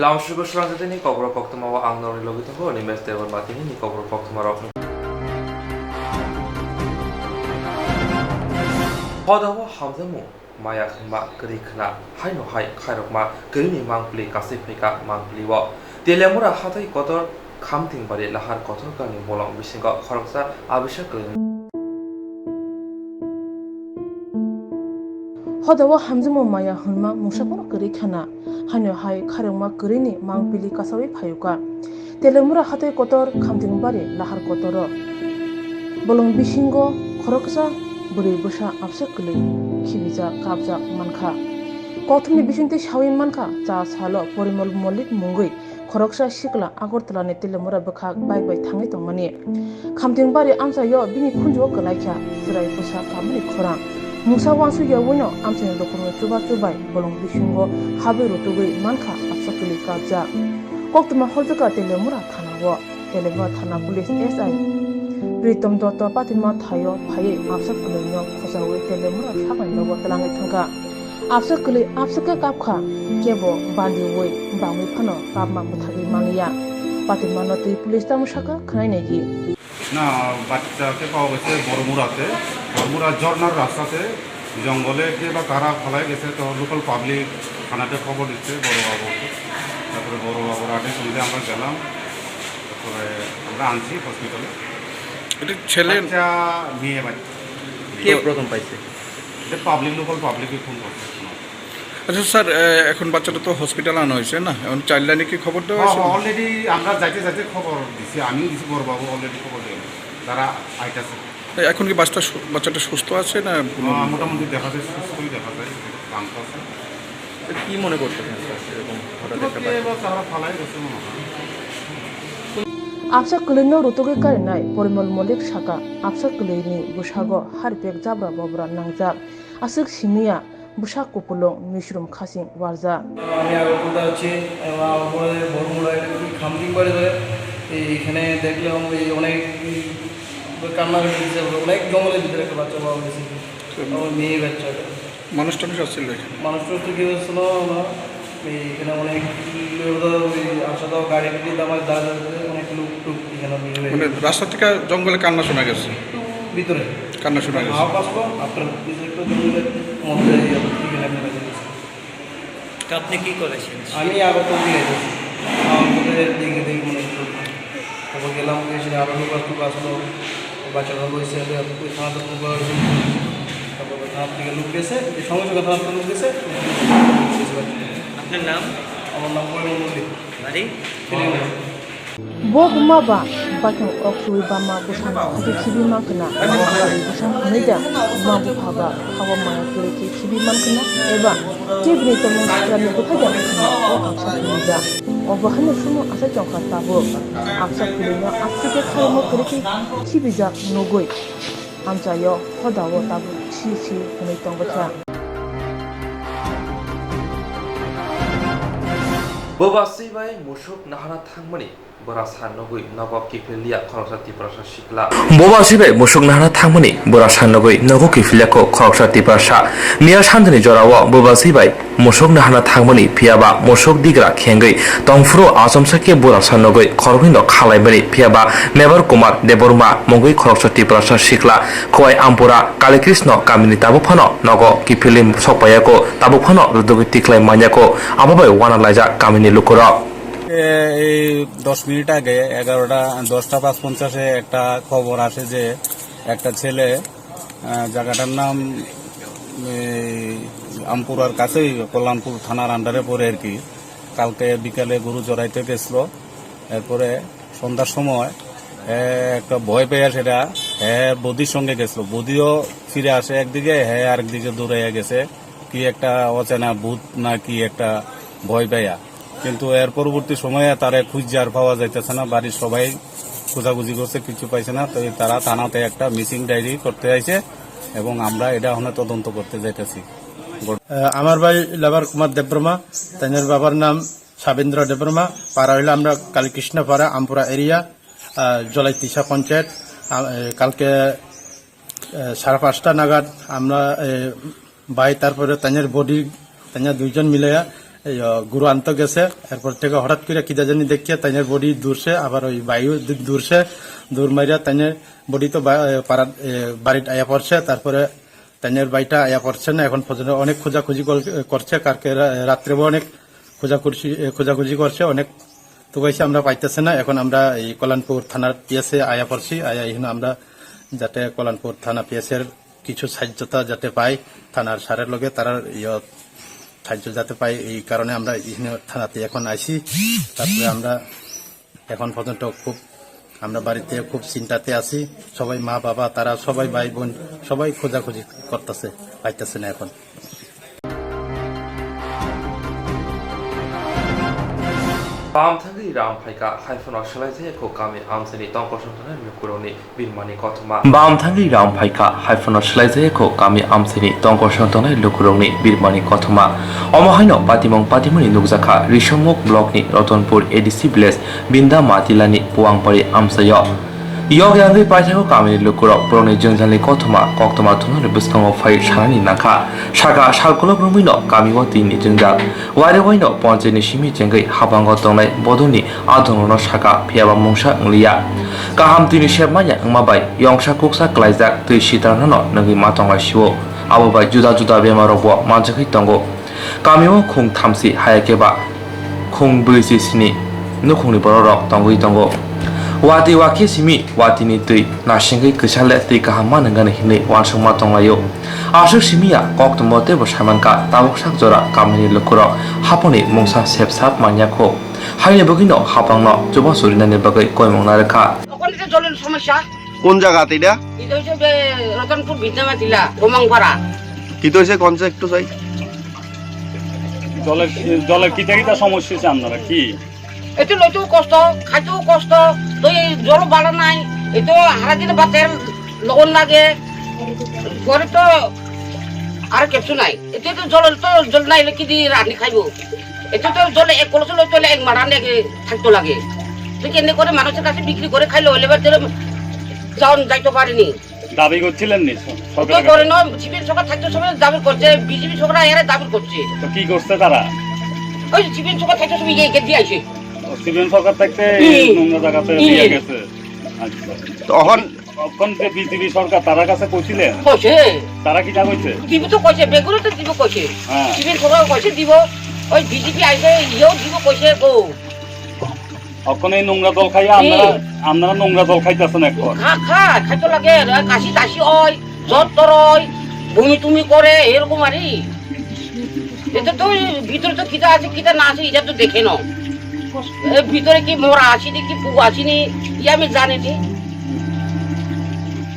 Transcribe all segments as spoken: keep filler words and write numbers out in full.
Lamsugo srang jatini kokborok koktwma o ang norokni logi tongo, Animesh Debbarma tini ni kokborok koktwma rok. Hodao hamjakmung maya hwnma kwrwi khna, haino hai khairokma kwrwini mangpili kasui phaikha mangpili o. Telemura hathai kotor Khamtingbari Lahar Kotor Gani bolong bisingo khoroksa abisa kwrwi. Hodao hamjakmung maya hwnma mungsa phano kwrwi khna, haino hai khairokma kwrwini mangpili kasaui phaiukha. Telemura hathai kotor Khamtingbari Lahar Kotoro bolong bisingo khoroksa bwrwi bwsa absa kwlwi khibijak kapjak mankha. Kokthumni bisingtwi saui mankha, cha salo Porimol Mollik mungwi khoroksa sikla Agartala ni Telemura bwkhak bike bai thangwi tongmani. Khamtingbari amchaio bini khunjuo kwlaikha chwrai bwsa kabani khorang. Mungsa uansuk yawino amchaini lukurokni chubachu bai bolong bisingo habwi rutugwi mankha absa kwlwi kapjak. Koktwma horjakha Telemura thanao. Telemura thana police S I Pritom Dotto patima thaio phaiwi absa kwlwino khochaui Telemura sakni nogo twlangwi thangkha. Absa kwlwi absa khe kapkha, kebo bandiui bangwi phano kapma mwthagwi manliya. Patimano twi police tamo sakha khwnai naidi. না, বাচ্চাকে পাওয়া গেছে বড়মুড়াতে, বড়মুড়া ঝর্ণার রাস্তাতে জঙ্গলে কে বা কারা ফালাই গেছে, তো লোকাল পাবলিক থানাতে খবর দিচ্ছে বড়বাবু, তারপরে বড়বাবুর আদেশ অনুযায়ী আমরা গেলাম, তারপরে আমরা আনছি হসপিটালে। এটা ছেলে? বাচ্চা, মেয়ে বাচ্চা। কে প্রথম পাইছে? এটা পাবলিক, লোকাল পাবলিকই ফোন করছে। আচ্ছা স্যার, এ, এখন বাচ্চাটা তো হসপিটাল আনা হয়েছে না, এখন চাইল্ড লাইনে কি খবর দেওয়া হয়েছে? অলরেডি আমরা যাইতে যাইতে খবর দিছি, আমিও দিছি, বড়বাবু অলরেডি খবর দিয়েছে, তারা আইতাছে। এ, এখন কি বাচ্চা সু-, বাচ্চাটা সুস্থ আছে না কোনো? আহ, মোটামুটি দেখা যায়, সুস্থই দেখা যায়, শান্ত আছে। তো কি মনে করতেছেন স্যার, এরকম হঠাৎ একটা হয়তো বাচ্চা? এবার তারা ফালাই গেছে মনে হয়। Absa kwlwino rutugwi karinai Porimol Mollik saka, absa kwlwini bwsago haripek jabra bobra nangjak, aswk simiya bwsa kupulung misrum khasing warjak. আমি আগরতলা যাচ্ছি, এবং আমার উপরে বড়মুড়া, এটা কি খামতিং বাড়ি ধরে, এই এখানে দেখলাম এই অনেক, এই কান্না হচ্ছে, অনেক জঙ্গলের ভিতরে একটা বাচ্চা পাওয়া গেছে, আমার মেয়ে বাচ্চা। মানুষ টানুষ আসছিল এখানে? মানুষ টানুষ তো কেউ আসছিল না। এই এখানে অনেক লোক, ওই আশা দাও গাড়ি টাড়ি দামায় দাঁড়ায় দাঁড়ায় অনেক লোক টুক এখানে ভিড় হয়ে মানে গেছে। রাস্তা থেকে জঙ্গলে কান্না শোনা গেছে? একটু ভিতরে। কান্না শোনা গেছে। হাফ আসলো, আপনার কিছু একটা জঙ্গলের মধ্যে এখানে একটা হয়ে গেছে। তো আপনি কি করেছেন? আমি আগরতলা দিয়ে এসেছি। আমাদের দিকে দেখে মনে হচ্ছে তারপর গেলাম, এসে আরো লোক আসলো, আসলো, বাচ্চারা রয়েছে, ওই থানাতে ফোন করা হয়েছে, তারপর ওই থানা থেকে লোক গেছে, যে সঙ্গে সঙ্গে থানা থেকে লোক গেছে। আপনার নাম? আমার নাম পরিমল মল্লিক। বাড়ি? ফিলিংগঞ্জ। Bo buma ba baithang ok suwi bama bwsano hati khibi mankha na, bo hati bwsa hwnwi da buma bupha ba hawa maya kwrwi khe khibi mankha na, eba tei bini tongmung swkramni bwthai da wngkha na, o ang sa hwnwi da. Obo haino sumo asai tongkha tabuk. Absa kwlwino aswk khe khairokma kwrwi khe khibijak nugwi amchaio hodao tabuk si si hwnwi tongbaikha. Bwbasi bai musuk nahana thangmani bwrasa nugwi nogo kiphilya khoroksa Tiprasa sikla. Bwbasi bai musuk nahana thangmani bwrasa nugwi nogo kiphilya kho khoroksa Tiprasa. Miya sandini jorao bwbasi bai musuk nahana thangmani, phiyaba musuk digra khengwi tongphuru achomsa khe bwrasa nugwi khoroknwi no khalaimani, phiyaba Mebar Kumar Debbarma mungwi khoroksa Tiprasa sikla Khowai Ampura Kali Krishna kamini tabuk phano nogo kiphilwi sokpaiya kho, tabuk phano rwdugwi tikhlai manya kho, abo bai uana laijak kamini lukurok. এ, এই দশ মিনিট আগে এগারোটা, দশটা পাঁচ পঞ্চাশে একটা খবর আসে যে একটা ছেলে, আহ, জায়গাটার নাম, এই, আমপুরার কাছেই কল্যাণপুর থানার আন্ডারে পড়ে আর কি। কালকে বিকালে গরু চরাইতে গেছিল, এরপরে সন্ধ্যার সময় এ একটা ভয় পেয়ে সেটা, হ্যাঁ, বৌদির সঙ্গে গেছিল। বৌদিও ফিরে আসে একদিকে, হ্যাঁ, আরেকদিকে দৌড়াইয়া গেছে। কি একটা অচেনা ভূত না কি একটা ভয় পাইয়া। কিন্তু এর পরবর্তী সময়ে তারে খুঁজছে আর পাওয়া যাইতেছে না। বাড়ির সবাই খোঁজাখুঁজি করছে, কিছু পাইছে না। তো এই তারা থানাতে একটা মিসিং ডায়েরি করতে আইছে এবং আমরা এটা এখন তদন্ত করতে যাইতেছি। আহ, আমার ভাই লেবার কুমার দেববর্মা, তাদের বাবার নাম সাবেন্দ্র দেববর্মা, পাড়া হইলো আমরা কালীকৃষ্ণ পাড়া, আমপুরা এরিয়া, আহ, জলাইতিসা পঞ্চায়েত। আহ, কালকে, আহ, সাড়ে পাঁচটা নাগাদ আমরা, আহ, ভাই, তারপরে তাদের বডি, তাদের দুইজন মিলে এই, আহ, গুরু আনতে গেছে, এরপর থেকে হঠাৎ করে কিতা জানি দেখছে, তাইনের বডি দূরছে, আবার ওই বায়ু দি-, দূরছে, দূর মারিয়া তাইনের বডি তো বা-, এ, পাড়াত, এ, বাড়িত আয়া পড়ছে, তারপরে তাইনের বাড়িটা আয়া পড়ছে না, এখন পর্যন্ত অনেক খোঁজাখুঁজি কল-, করছে, কালকে রা-, রাত্রেও অনেক খোঁজাখুঁজি, এ, খোঁজাখুঁজি করছে, অনেক তো পাইছে আমরা পাইতেছে না। এখন আমরা এই কল্যাণপুর থানার পিএসএ আয়া পড়ছি, আয়া এখানে আমরা যাতে কল্যাণপুর থানা পিএসএর কিছু সাহায্যতা যাতে পাই, থানার স্যারের লগে তারা ইয়ে সাহায্য যাতে পাই, এই কারণে আমরা এখানে থানাতে এখন আইছি। তারপরে আমরা এখন পর্যন্ত খুব, আমরা বাড়িতে খুব চিন্তাতে আছি। সবাই মা বাবা তারা সবাই ভাই বোন সবাই খোঁজাখুঁজি করতেছে, পাইতেছে না এখন। Bamthangwi ram phaikha, haiphano swlaijaya kho kami amchaini tongkosong tongnai lukurokni birmani kothoma. Bamthangwi ram phaikha, haiphano swlaijaya kho kami amchaini tongkosong tongnai lukurokni birmani kothoma. Omo haino patimung patimungni nukjakha Risomukh blockni Ratanpur A D C village Binda Matilani Puangpari amchaio. Yok yangwi paithago kamini lukurok borokni jwngjalni kothoma koktwma thumnani bwskango phai sanani nangkha. Saka sal kolok romwino kamio tini jwngjal. Wairwi waino ponchayatni simi chengwi habango tongnai bodolni adongrokno saka phiyaba mungsa wngliya. Kaham tini sep manya wngma bai yongsa kuksa klaijak twi sitarnano nungwi ma tonglaisio. Abo bai juda juda bemarrokbo manjagwi tongo. Kamio khung thamsi, haya khe ba khung brwichi sini nukhungni bororok tongwi tongo. Watwi wakhe simi watwini twi nasingwi kwchale twi kaham ma nwngnani hinwi uansukma tonglaio. Aswk simi ya koktwmbo teibo saimankha, tabuk sak jora kamini lukurok haphangni mungsa sepsap manya kho. Haini bagwino haphangno chubachu rinani bagwi koimung narwkha. Okhon je joloni somosya. কোন জায়গাতে এটা? এটা হচ্ছে বে-, রতনপুর বিদ্যামাতিলা, গোমাংপাড়া। কি তো হয়েছে, কোন সে একটু চাই? জলের, জলের কিতা কিতা সমস্যা হয়েছে আপনারা? কি? এতে লইতেও কষ্ট, খাইতেও কষ্ট, তো এই জল বাড়া নাই, এ তো হারা দিনে বাতের লগন লাগে, ঘরে তো আর কিচ্ছু নাই। এতে তো জল, তো জল নাই, কি দিয়ে রান্ধি খাইবো? এতে তো জল এক কলস লইতে হলে এক মারান এক থাকতো লাগে। তো কেনে করে মানুষের কাছে বিক্রি করে খাইলে হলে এবার যেরকম যাওন যাইতে পারেনি। দাবি করছিলেন নি স-, তো সরকারের করে কাছে? না, সিপিএম সরকার থাকতে সময় দাবি করছে, বিজেপি সরকার এরা দাবি করছে। তো কি করছে তারা? ওই সিপিএম সরকার থাকতে সময় এই গেট দিয়ে আসে। ও, সিপিএম সরকার থাকতে হুম। নোংরা জায়গাতে হুম। দিয়ে গেছে। আচ্ছা। তখন তখন যে বিজেপি সরকার তার কাছে কইছিলেন? কইছে। তারা কিতা কইছে? দিব তো কইছে, বেগুনে তো দিব কইছে। হ্যাঁ। সিপিএম সরকার কইছে দিব, ওই বিজেপি আইছে, ইয়েও দিব কইছে গো। অখন এই নোংরা জল খাইয়া আপনারা, হুম। আপনারা নোংরা জল খাইতেছেন এখন? খা, খা, খাইতে লাগে, আর কাশি টাশি হয়, জ্বর টর হয়, বমি টুমি করে, এরকম আর কি। এটা তো ওই ভিতরে তো কিতা আছে, কিতা না আছে, এটা তো দেখে নাও। এর ভিতরে কি মরা আসেনি, কি পুক আসেনি, ইয়ে আমি জানি নি।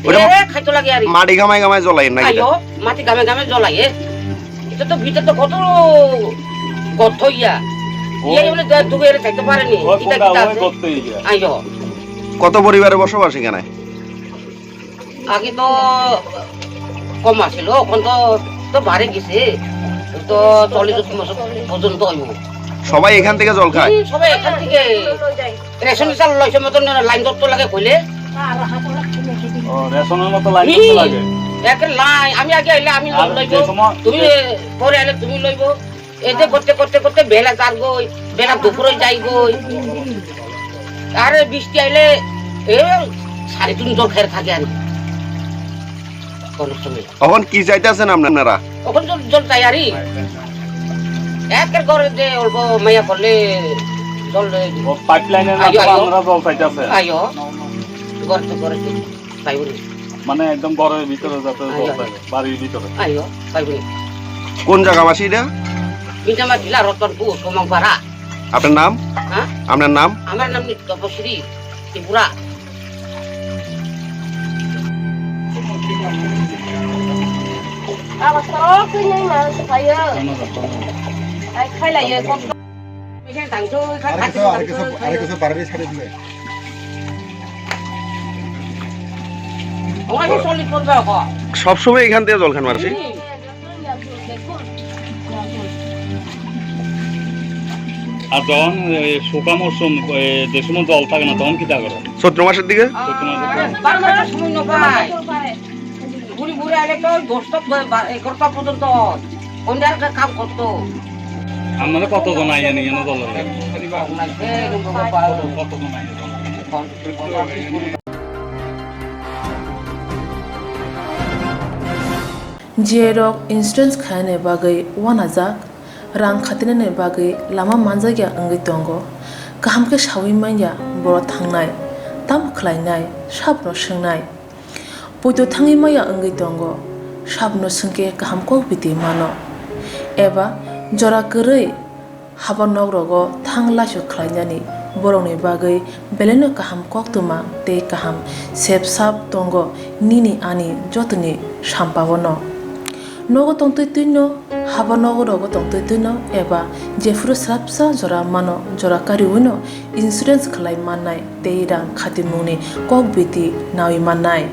ওটা এ, খাইতে লাগে আর কি। মাটি গামায় গামায় জ্বলাই নাকি এটা? আইও, মাটি গামে গামে জ্বলাই, এ। এটা তো ভিতরে তো কত গর্ত ইয়া। ওই ইয়ে বলে দু-, দুগে এর খাইতে পারেনি। ওই কিতা কোনটা? কিতা ওই আছে? গর্ত ইয়া। আইও। কত পরিবারে বসবাস এখানে? আগে তো কম আছিল, এখন তো, তো বাড়ে গেছে, তো চল্লিশ বছর পর্যন্ত হইব। সবাই এখান থেকে জল খায়? হুম, সবাই এখান থেকে রেশন চাল লইছে মতন লাইন ধরতে লাগে কইলে। ও, রেশনের মতো লাইন ধরতে লাগে? একে লাই, আমি আগে আইলে আমি আর লইব, যে সময় তুমি যে পরে আইলে তুমি লইব। এতে করতে করতে করতে বেলা চার গই, বেলা দুপুরে যাই গই। আরে বৃষ্টি আইলে এ সাড়ে তিন জল খেয়ে থাকে আর কি। কোনো সময়। এখন কি চাইতেছেন আপনারা? এখন জল, জল চাই আরি। একের ঘরে যে অল্প মাইয়া করলে জল লয়ে দিই। ও, পাইপলাইনের আইও, মাধ্যমে আইও। আপনারা জল চাইতেছেন? আইও। ঘরে তো ঘরে তো পাইবো নি। মানে একদম ঘরের ভিতরে যাতে জল আইও। থাকে, বাড়ির ভিতরে। আইও, পাইবো নি। কোন জায়গাবাসী এটা? বিদ্যামাতিলা রতনপুর, কমংপাড়া। আপনার নাম? হ্যাঁ? আপনার নাম? আমার নাম নি-, তপশ্রী ত্রিপুরা। সবসময় এখান থেকে জল খান মারছি। আর যখন, এ, শুকা মৌসুম, এ, যে সময় জল থাকে না, তখন কিতা করো? চৈত্র মাসের দিকে? চৈত্র মাসে তো বারো মাসের সময় না পায়। বুড়ি বুড়ি আগে তো দশটা, বা-, এগারোটা পর্যন্ত অন্যের কাম করতো। Amane koto jon aiyani eno dolo. Koto jon aiyani. Jiyai rok insurance khainani bagwi uanajak, rang khatinani bagwi lama manjakya wngwi tongo. Kaham khe sawi manya borok thangnai, tamo khlainai, sabono swngnai. Poito thangwi maya wngwi tongo, sabono swngkhe kaham kok biti mano. Eba jora kwrwi haba nok rogo thang laisu khlainani borokni bagwi belaino kaham koktwma tei kaham sep sap tongo nini ani jotoni sampao no. Nogo tongtwi twino, haba nogo rogo tongtwi twino eba jephuru swrapsa jora mano jora kariwino insurance khlai mannai tei rang khatimungni kok biti nawi mannai.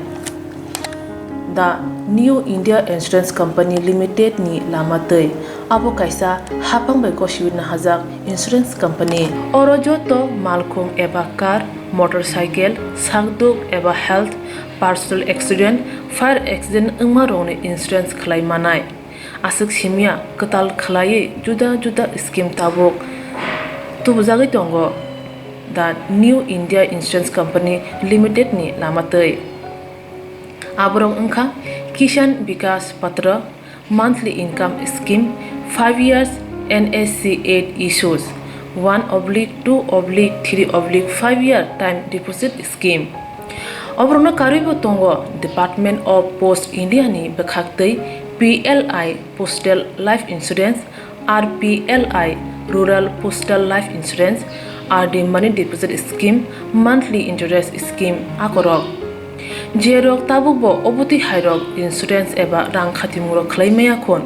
The New India Insurance Company Limited ni lama twi. Abo kaisa hapang bai gosiwi nahajak insurance company. Oro joto malkhung eba car, motorcycle, sakduk eba health, personal accident, fire accident wngma rokni insurance khlai manai. Aswk simya kwtal khlaiwi juda juda scheme tabuk tubujagwi tongo the New India Insurance Company Limited ni lama twi. Aborok wngkha Kisan Vikas Patra, monthly income scheme, five years N S C eight issues, one oblique two oblique three oblique five year time deposit scheme. Oborokno karwibo tongo Department of Post India ni bwkhaktwi P L I Postal Life Insurance, R P L I Rural Postal Life Insurance, R D Money Deposit Scheme, Monthly Interest Scheme akorok. Jerok tabukbo obotwi hairok insurance eba rang khatimungrok khlai maya khun,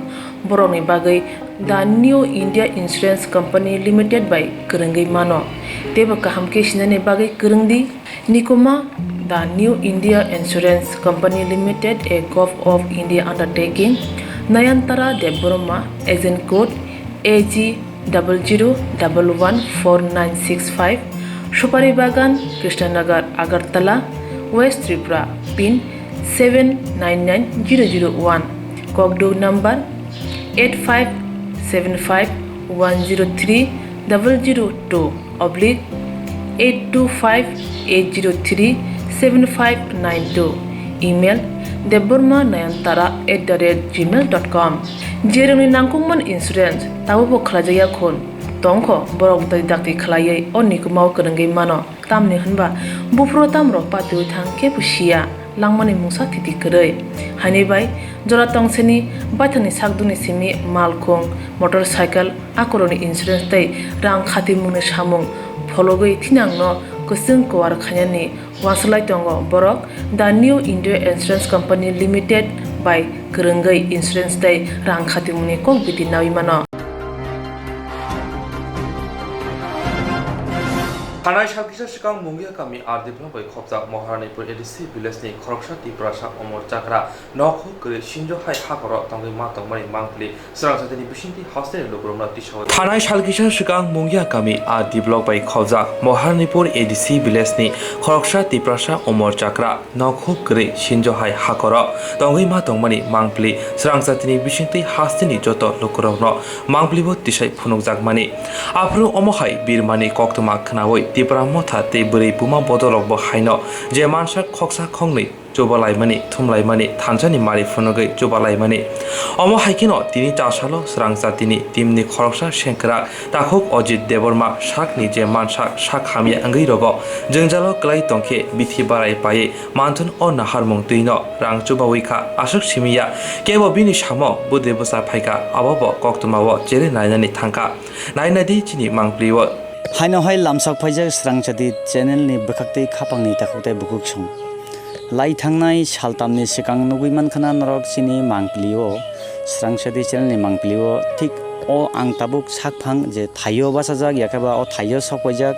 borokni bagwi The New India Insurance Company Limited bai kwrwngwi mano. Teibo kaham khe sinani bagwi kwrwng di. Nikuma, The New India Insurance Company Limited, a Govt of India undertaking, Nayantara Debbarma, agent code A G double zero double one four nine six five, Supari Bagan, Krishnanagar, Agartala, West Tripura, pin seven nine nine zero zero one, Kokduk number eight five seven five one zero three double zero two oblique eight two five eight zero three seven five nine two, email debbarma nayantara at the rate gmail dot com. Jerokni nangkukmani insurance tabukbo khlaijakya khun tongkho, borok bwtwi dakti khlaiwi o nikumao kwrwngwi mano. Tamni hwnba buphuru tamrok patiwi thang kebo siya, langmani mungsa thiti kwrwi. Haini bai jora tongsini baithangni sakduni simi malkhung, motorcycle, akorokni insurance tei rang khatimungni samung phologwi thinangno kwchwng kuwar khainani uansuk lai tongo borok. The New India Insurance Company Limited bai kwrwngwi insurance tei rang khatimungni kok biti nawi mano. Thanai sal kisa swkang Mungia kami R D block bai khopjak Maharanipur A D C village ni khoroksa Tiprasa Omor Chakra nokhuk kwrwi sinjo hai hakoro tongwi ma tongmani mangpili srangsa tini bisingtwi hasteni lukurokno tisawi. Thanai sal kisa swkang Mungia kami R D block bai khopjak Maharanipur A D C village ni khoroksa Tiprasa Omor Chakra nokhuk kwrwi sinjo hai hakoro tongwi ma tongmani mangpili srangsa tini bisingtwi hasteni joto lukurokno mangpilibo tisai phunukjakmani. Aphuru omo hai birmani koktwma khnaui Tipra Motha tei bwrwi buma bodolrokbo haino je mansak khoksa khoknwi chubalaimani, thumlaimani, thansani mari phunugwi chubalaimani. Omo hai kheno tini chasalo srang jatini teamni khoroksa sengkrak takhuk Ajit Debbarma sakni je mansak sak hamya wngwi rogo jwngjalo kwlai tongkhe bithi barai paiwi manthun o naharmung twino rang chubawi kha, aswk simi ya. Kebo bini samo bwdwi bwsa phaikha, abobo koktwmao chere nainani thangkha. Nainadi chini mangpili o. Haino hai lamsak phaijak Srangchati channel ni bwkhaktwi khapangni takhuk tei bukhuk song. Lai thangnai saltamni swkang nugwi mankhana norok chini mangpili o, Srangchati channel ni mangpili o thik o ang tabuk sakphang je thaio bachajak, yakheba o thaio sokpaijak.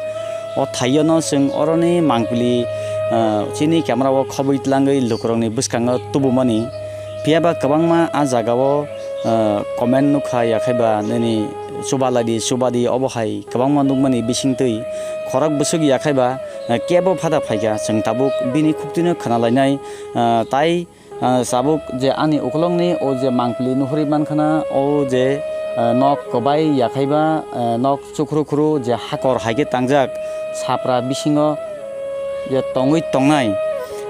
O thaio no chwng oroni mangpili, ah, chini camera o khobwi tlangwi lukurokni bwskango tubumani. Phiyaba kwbangma a jagao, ah, comment nukha, yakheba nini chubaladi, chubadi, obo hai kwbangma nukmani bisingtwi khorok bwswk yakheba, ah, kebo phada phaikha, chwng tabuk bini khuktwino khwnalainai, ah, tai Ah, tabuk je ani ukulokni o je mangpili nuhuri mankhana, o je Ah, nok kwbai yakhaiba, ah, nok chukhru khru je hakor hai khe tangjak sapra bisingo je tongwi tongnai.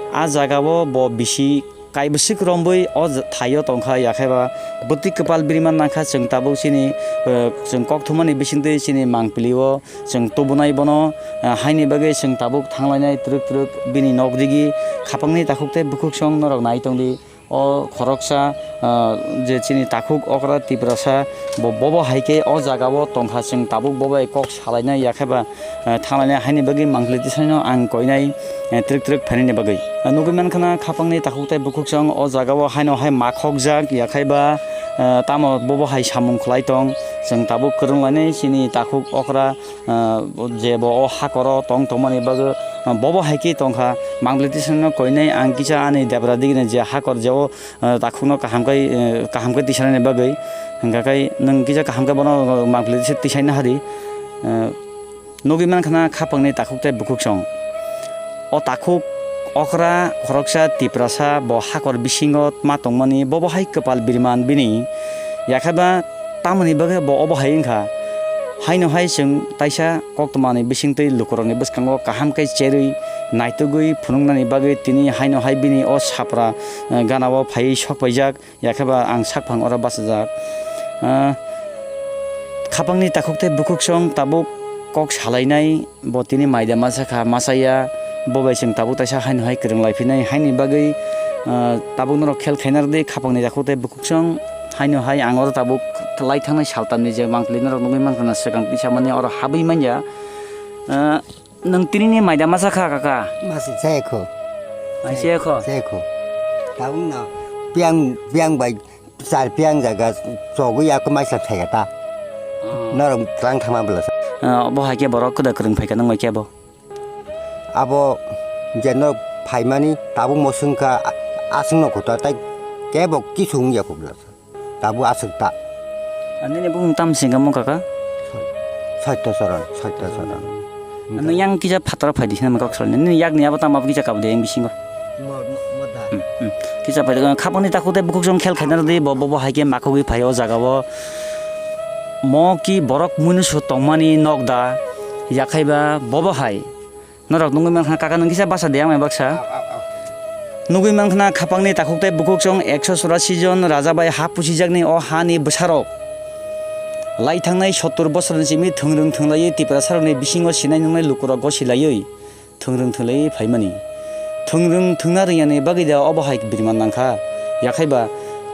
A jagao bo bisi kaibwswk rombwi o j-, thaio tongkha, yakhaiba bwtwi kwpal birima nangkha. Chwng tabuk chini, ah, chwng kok thumani bisingtwi chini mangpili o chwng tubunai bono, ah, haini bagwi chwng tabuk thanglainai twrwk twrwk bini nok digi khapangni takhuk tei bukhuksong norok nai tongdi. O khoroksa, ah, je chini takhuk okra Tiprasa, bo, bobo hai khe o jagao tongkha, chwng tabuk bo bai kok salainai, yakheba, ah, thanglainai haini bagwi mangpili tisano ang koinai, eh, twrwk twrwk phainani bagwi. Ah, nugwi mankha na khapangni takhuk tei bukhuksong o jagao haino hai makhokjak, yakheba, ah, tamo bobo hai samung khlai tong, chwng tabuk kwrwnglainai chini takhuk okra, ah, je bo o hakoro tong tongmani bagwi, ah, bobo hai khe tongkha. Mangpili tisano koinai ang kisa ani debra digini je hakor je o, ah, takhukno kaham khai, eh, kaham khe tisanani bagwi, hwnkha khai nwng kisa kaham khe bono mangpili tisa tisaina hari. Ah, nugwi mankha na khapangni takhuk tei bukhuksong. O takhuk okra khoroksa Tiprasa bo hakor bisingo ma tongmani, bobo hai kwpal biriman bini. Yakheba tamoni bagwi bo obo hai wngkha. Haino hai chwng taisa koktwmani bisingtwi lukurokni bwskango kaham khe cherwi naitugwi phunuknani bagwi tini haino hai bini o sapra, eh, ganao phaiwi sokpaijak. Yakheba ang sakphang oro bachajak. Ah, khapangni takhuk tei bukhuksong tabuk kok salainai, bo tini maida masa kha, masa ya, bo bai chwng tabuk taisa haino hai kwrwng lai phinai, haini bagwi, ah, tabuk norok khel khaina rwdi, khapangni takhuk tei bukhuksong haino hai ang oro tabuk lai thangnai saltamni je mangpili norok nugwi mankha na swkang tisa mani oro habwi manya. Ah, Nwng tinini maida masa kha, kaka? Masa se kho. Ai, se kho? Se kho. Tabuk no piang, piang bai char piang jaga chogwi ako maisa thaiga ta. Oh. Norok tlang thangma bwlasa. Ah, bo hai khe borok kwda kwrwng phaikha nang bai khe bo? Abo je norok phaimani tabuk moswng kha, a-, aswk no kho ta, tai kebo kisu wngya kho bwlasa. Tabuk aswk ta. Nini bumung tam singamo kaka? Satya Charan, Satya Charan. Ano yang kisa phataro phai di sinama kok salni. Nini yakni abo tamo abo kisa kabde yang bisingo. Mo-, mo-, moda. Hmm, hmm. Kisa phai di, khapangni takhuk tei bukhuksong khel khaina rwdi, bo, bo, bo hai khe makhogwi phai o jagao. Mo ki borok munusu tongmani nokda, yakhaiba bobo hai. Norok nugwi mankha kaka nwng kisa basa de ang bai baksa. Nugwi mankha khapangni takhuk tei bukhuksong ekso churasi jon raja bai ha pusijakni o hani bwsarok. Lai thangnai sottur bosorni simi thwngrwng thwnglaiwi Tiprasarokni bisingo sinai nungnai lukurok gosi laiwi thwngrwng thwnglaiwi phaimani. Thwngrwng thwngna rwngyani bagwi da obo hai biriman nangkha. Yakhaiba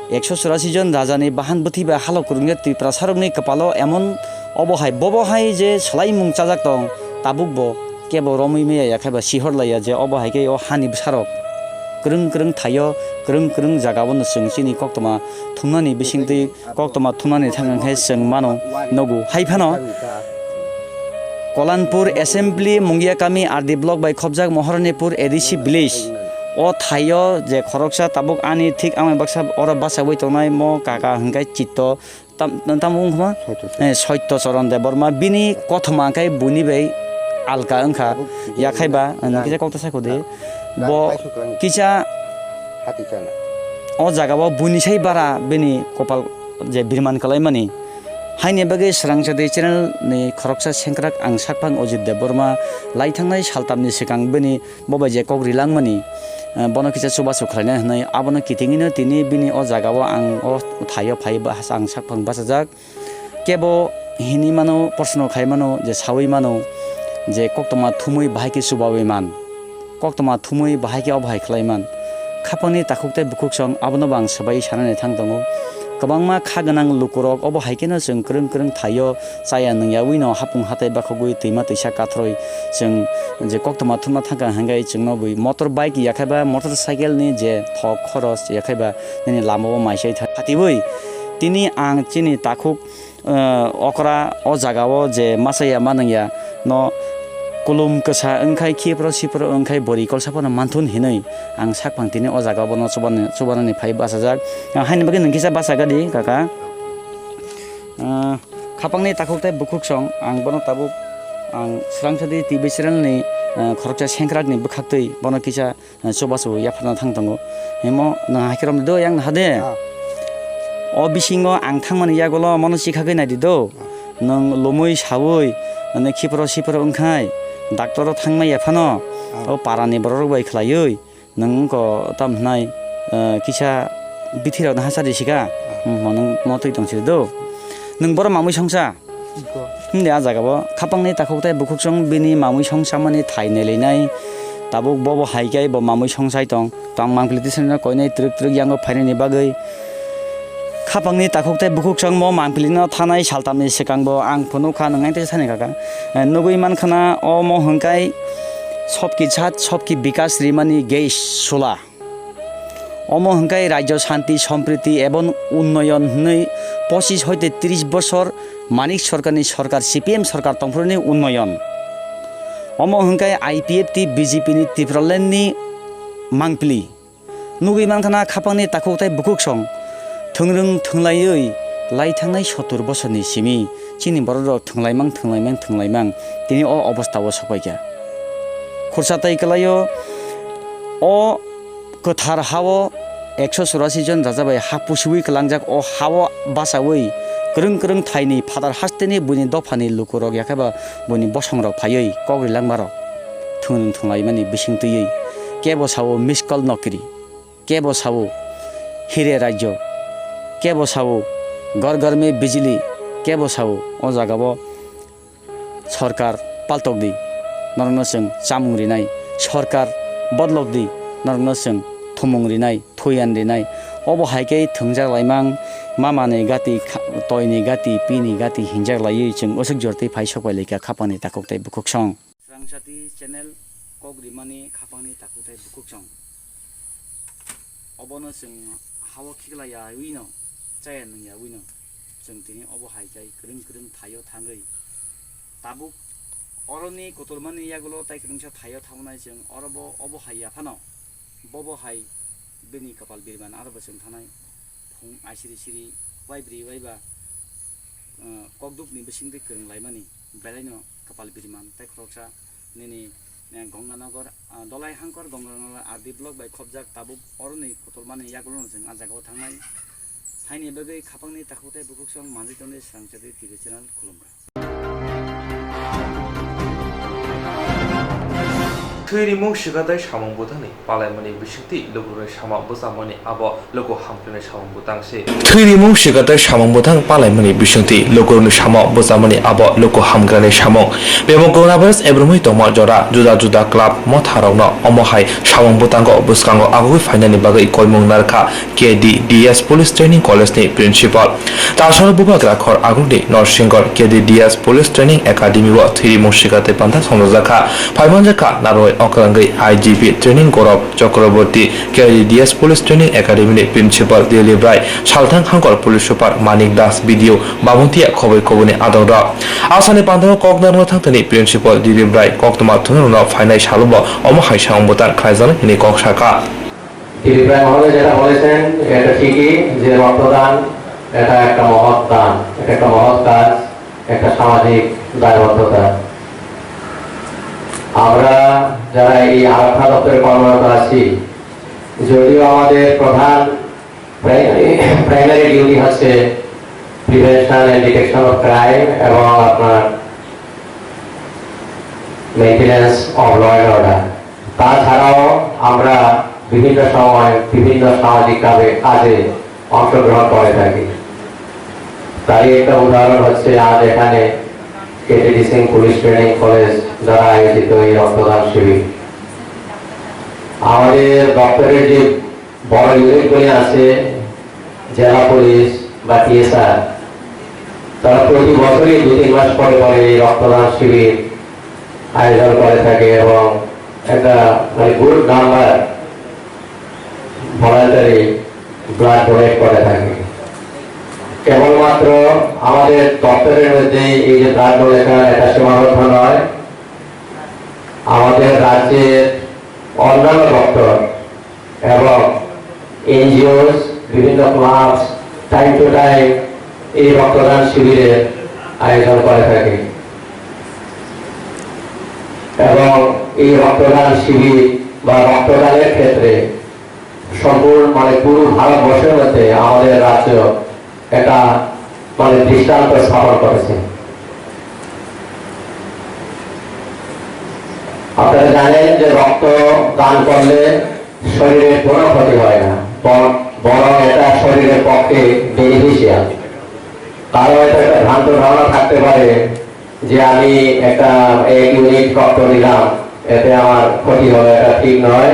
ekso churasi jon rajani bahan bwtwi bai halok kwrwngya Tiprasarokni kwpalo emon obo hai bobo hai je swlaimung chajak tong, tabukbo kebo romwi maya, yakhaiba sihor laiya je obo hai khe o hani bwsarok kwrwng kwrwng thaio, kwrwng kwrwng jagao no chwng chini koktwma thumnani bisingtwi koktwma thumnani thang hwnkhe chwng mano nugo. Hai phano Kolanpur Assembly, Mungia Kami, R D Block bai khopjak Moharanipur A D C Village. O thaio je khoroksa tabuk ani thik amai baksa oro bachaui tongnai mo kaka hwnkhe Chitto. Tam-, tamo wngkha ma? Soito. Eh, Soito Charan Debbarma. Bini kothoma khe buini bai alka wngkha. Abo Yakhaiba, eh, kisa kokta saikho di. Bo kisa o jagao buini sai bara bini kopal je birman kalaimani. Haini bagwi Swrangchati channel ni khoroksa sengkrak ang sakphang Ojit Debbarma lai thangnai saltamni swkang bini bo bai je kok rilangmani, eh, bono kisa chubachu khlaina hwnwi abono kitingino tini bini o jagao ang o thaio phai ba-, ang sakphang bachajak. Kebo hinwi mano, proshno khai mano je saui mano je koktwma thumwi bahai khe chubaui man, koktwma thumwi bahai khe obo hai khlai man. Khapangni takhuk tei bukhuksong abono bo ang swbai sanani thang tongo. Kwbangma kha gwnang lukurok obo hai kheno chwng kwrwng kwrwng thaio chaya nwngyawino hapung hatai bakhogwi twima twisa kathroi chwng je koktwma thumna thangkha hwnkhe chwngno bui motor bike yakhaiba motor cycle ni je thok khoros yakhaiba nini lamao maisai tha-, khatiui tini ang chini takhuk, eh, okra o jagao je masa ya manwng ya no kulum kwsa wngkhai khipro sipro wngkhai bori kolsa phano manthun hinwi ang sakphang tini o jagao bono chubani, chubanani phai bachajak. Ang haini bagwi nwng kisa bachagadi kaka. Ah, khapangni takhuk tei bukhuksong ang bono tabuk ang Swrangchati T V channel ni, ah, khoroksa sengkrak ni bwkhaktwi bono kisa, ah, chubachu yapharna thang tongo. Himo nwng hai khe romdi do yang hade. Ah. O bisingo ang thangmani yagulo mono chikhagwi naidi do. Nwng lumui saui, nini khipro sipro wngkhai, doctor-o thangmaya phano, o parani bororok bai khlaiwi, nwng wngkha tamo hwnai, eh, kisa bithirokno hachadi sika, hmm, nwng motwi tong sidi do. Nwng borok mamui songsa? Himde a jaga bo khapangni takhuk tei bukhuksong bini mamui songsamani thai nailainai. Tabuk bobo hai khe bo mamui songsai tong. Tong mangpili tisrino koinai twrwk twrwk yango phainani bagwi. Khapangni takhuk tei bukhuksong mo mangpilino thanai saltamni swkang bo ang phunukha, nwng tei sani kaka. Eh, nugwi mankhana omo hwnkhai sobki jat, sobki bikas rimani gei sula. Omo hwnkhai rajyo shanti, sompriti ebong unnoyon hwnwi pochis hoite tris bosor Manik Sarkarni sarkar, C P M sarkar tongphuruni unnoyon. Omo hwnkhai I P F T, B J P ni Tipraland ni mangpili. Nugwi mankhana khapangni takhuk tei bukhuksong thwngrwng thwnglaiwi lai thangnai sottur bosorni simi chini bororok thwnglaimang, thwnglaimang, thwnglaimang tini o obostao sokpaikha. Khursa tai kwlaio o kwthar hao ekso churasi jon raja bai ha pusiui kwlangjak, o hao bachaui kwrwng kwrwng thaini phatar hasteni buini dophani lukurok yakheba buini bosongrok phaiwi kok rilangmarok thwng thwnglaimani bising twiwi kebo sao miskol nokri, kebo sao hire rajyo, kebo sao ghor ghor mein bijli, kebo sao o jagao Sorkar paltok di, norokno chwng chamung rinai. Sorkar bodolok di, norokno chwng thumung rinai, thuyan rinai. Obo hai khe thwngjak laimang, mama ni gati, kha-, toini gati, pini gati hinjak laiwi chwng usuk jortwi phai sok pai laikha khapangni takhuk tei bukhuksong. Srangchati channel kok rimani khapangni takhuk tei bukhuksong. Obono chwng hao khiklaiyaui no, chaya nungyaui no, chwng tini obo hai khe kwrwng kwrwng thaio thangwi. Tabuk oroni kotormani yagulo tai kwrwngsa thaio thangnai chwng orobo obo hai ya phano, bobo hai bini kapal birman aro bo chwng thanai. Phung aisiri siri waibrwi waiba, uh, kokdukni bisingtwi kwrwng laimani belaino kapal birman tai khoroksa nini, eh, Ganganagar, ah, Dolai Hangkor Ganganagar R D block bai khopjak tabuk oroni kotormani yagulono chwng ah jagao thangnai. Haini bagwi khapangni takhuk tei bukhuksong manjwi tongdi Srangchati T V channel khulumkha. Thwi rimung swkatwi samung bwthangni palaimani bisingtwi lukurokni sama bwchamani abo luku hamkrai samung bwthang se. Thwi rimung swkatwi samung bwthang palaimani bisingtwi lukurokni sama bwchamani abo luku hamkrai samung. Bebak coronavirus ebromwi tongma jora juda juda club motharokno omo hai samung bwthango bwskango agugwi phainani bagwi koimung narwkha K D D S Police Training College ni principal. Tasaro bubagra khor agulni Norsingor K D D S Police Training Academy o thwi rimung swkatwi panta songjajakha. Phaimanjakha narwai okrangwi I G P training Gaurav Chakraborty, K D D S Police Training Academy ni principal Dilip Rai, Salthang Hangkor Police Super Manik Das, B D O Babuntia khoboi khoboni adongrok. Asani pantano kok narwkna thangthani principal Dilip Rai koktwma thwngnairokno phainai salobo omo hai samung bwtang khlaijaknai hwnwi kok sakha. Dilip রায় মহোদয় যেটা বলেছেন, এটা ঠিকই যে রক্তদান এটা একটা মহৎ দান, এটা একটা মহৎ কাজ, একটা সামাজিক দায়বদ্ধতা। আমরা যারা এই আরাফাত দপ্তরে কর্মরত আছি, যদিও আমাদের প্রধান প্রাইমারি, প্রাইমারি ডিউটি হচ্ছে prevention and detection of crime এবং আপনার maintenance of law and order. তাছাড়াও আমরা বিভিন্ন সময় বিভিন্ন সামাজিক কাজে, কাজে অংশগ্রহণ করে থাকি। তারই একটা উদাহরণ হচ্ছে আজ এখানে কেটিডি সিং পুলিশ ট্রেনিং কলেজ দ্বারা আয়োজিত এই রক্তদান শিবির। আমাদের দপ্তরের যে বড় ইউনিটগুলি আছে, জেলা পুলিশ বা টিএসআর, তারা প্রতি বছরই দু তিন মাস পরে পরে এই রক্তদান শিবির আয়োজন করে থাকে এবং একটা, মানে, good number voluntary blood donate করে থাকে। কেবলমাত্র আমাদের দপ্তরের মধ্যে এই যে ব্লাড ডোনেশন, এটা সীমাবদ্ধ নয়। আমাদের রাজ্যের অন্যান্য দপ্তর এবং এনজিওস, বিভিন্ন ক্লাবস টাইম টু টাইম এই রক্তদান শিবিরের আয়োজন করে থাকে। এবং এই রক্তদান শিবির বা রক্তদানের ক্ষেত্রে সম্পূর্ণ, মানে, পুরো ভারতবর্ষের মধ্যে আমাদের রাজ্য একটা মানে দৃষ্টান্ত স্থাপন করেছে। আপনারা জানেন যে রক্ত দান করলে শরীরের কোনো ক্ষতি হয় না, বর- বরং এটা শরীরের পক্ষে বেনিফিশিয়াল। কারো হয়তো একটা ভ্রান্ত ধারণা থাকতে পারে যে আমি একটা এক ইউনিট রক্ত দিলাম, এতে আমার ক্ষতি হবে, এটা ঠিক নয়।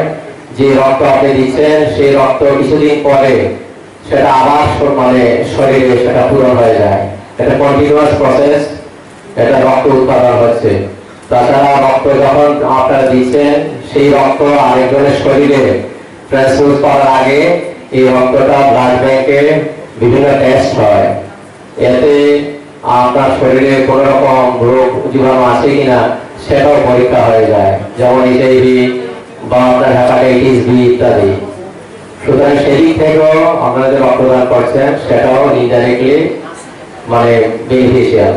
যে রক্ত আপনি দিচ্ছেন, সেই রক্ত কিছুদিন পরে সেটা আবার শ- মানে শরীরে সেটা পূরণ হয়ে যায়। এটা কন্টিনিউয়াস প্রসেস, এটা রক্ত উৎপাদন হচ্ছে। তাছাড়া রক্ত যখন আপনারা দিচ্ছেন, সেই রক্ত আরেকজনের শরীরে ট্রান্সফিউজ করার আগে এই রক্তটা ব্লাড ব্যাংকে বিভিন্ন টেস্ট হয়। এতে আপনার শরীরে কোনো রকম রোগ জীবাণু আছে কিনা সেটাও পরীক্ষা হয়ে যায়, যেমন এইচআইভি বা আপনার হেপাটাইটিস বি ইত্যাদি। সুতরাং সেদিক থেকেও আপনারা যে রক্তদান করছেন সেটাও ইনডাইরেক্টলি মানে বেনিফিশিয়াল।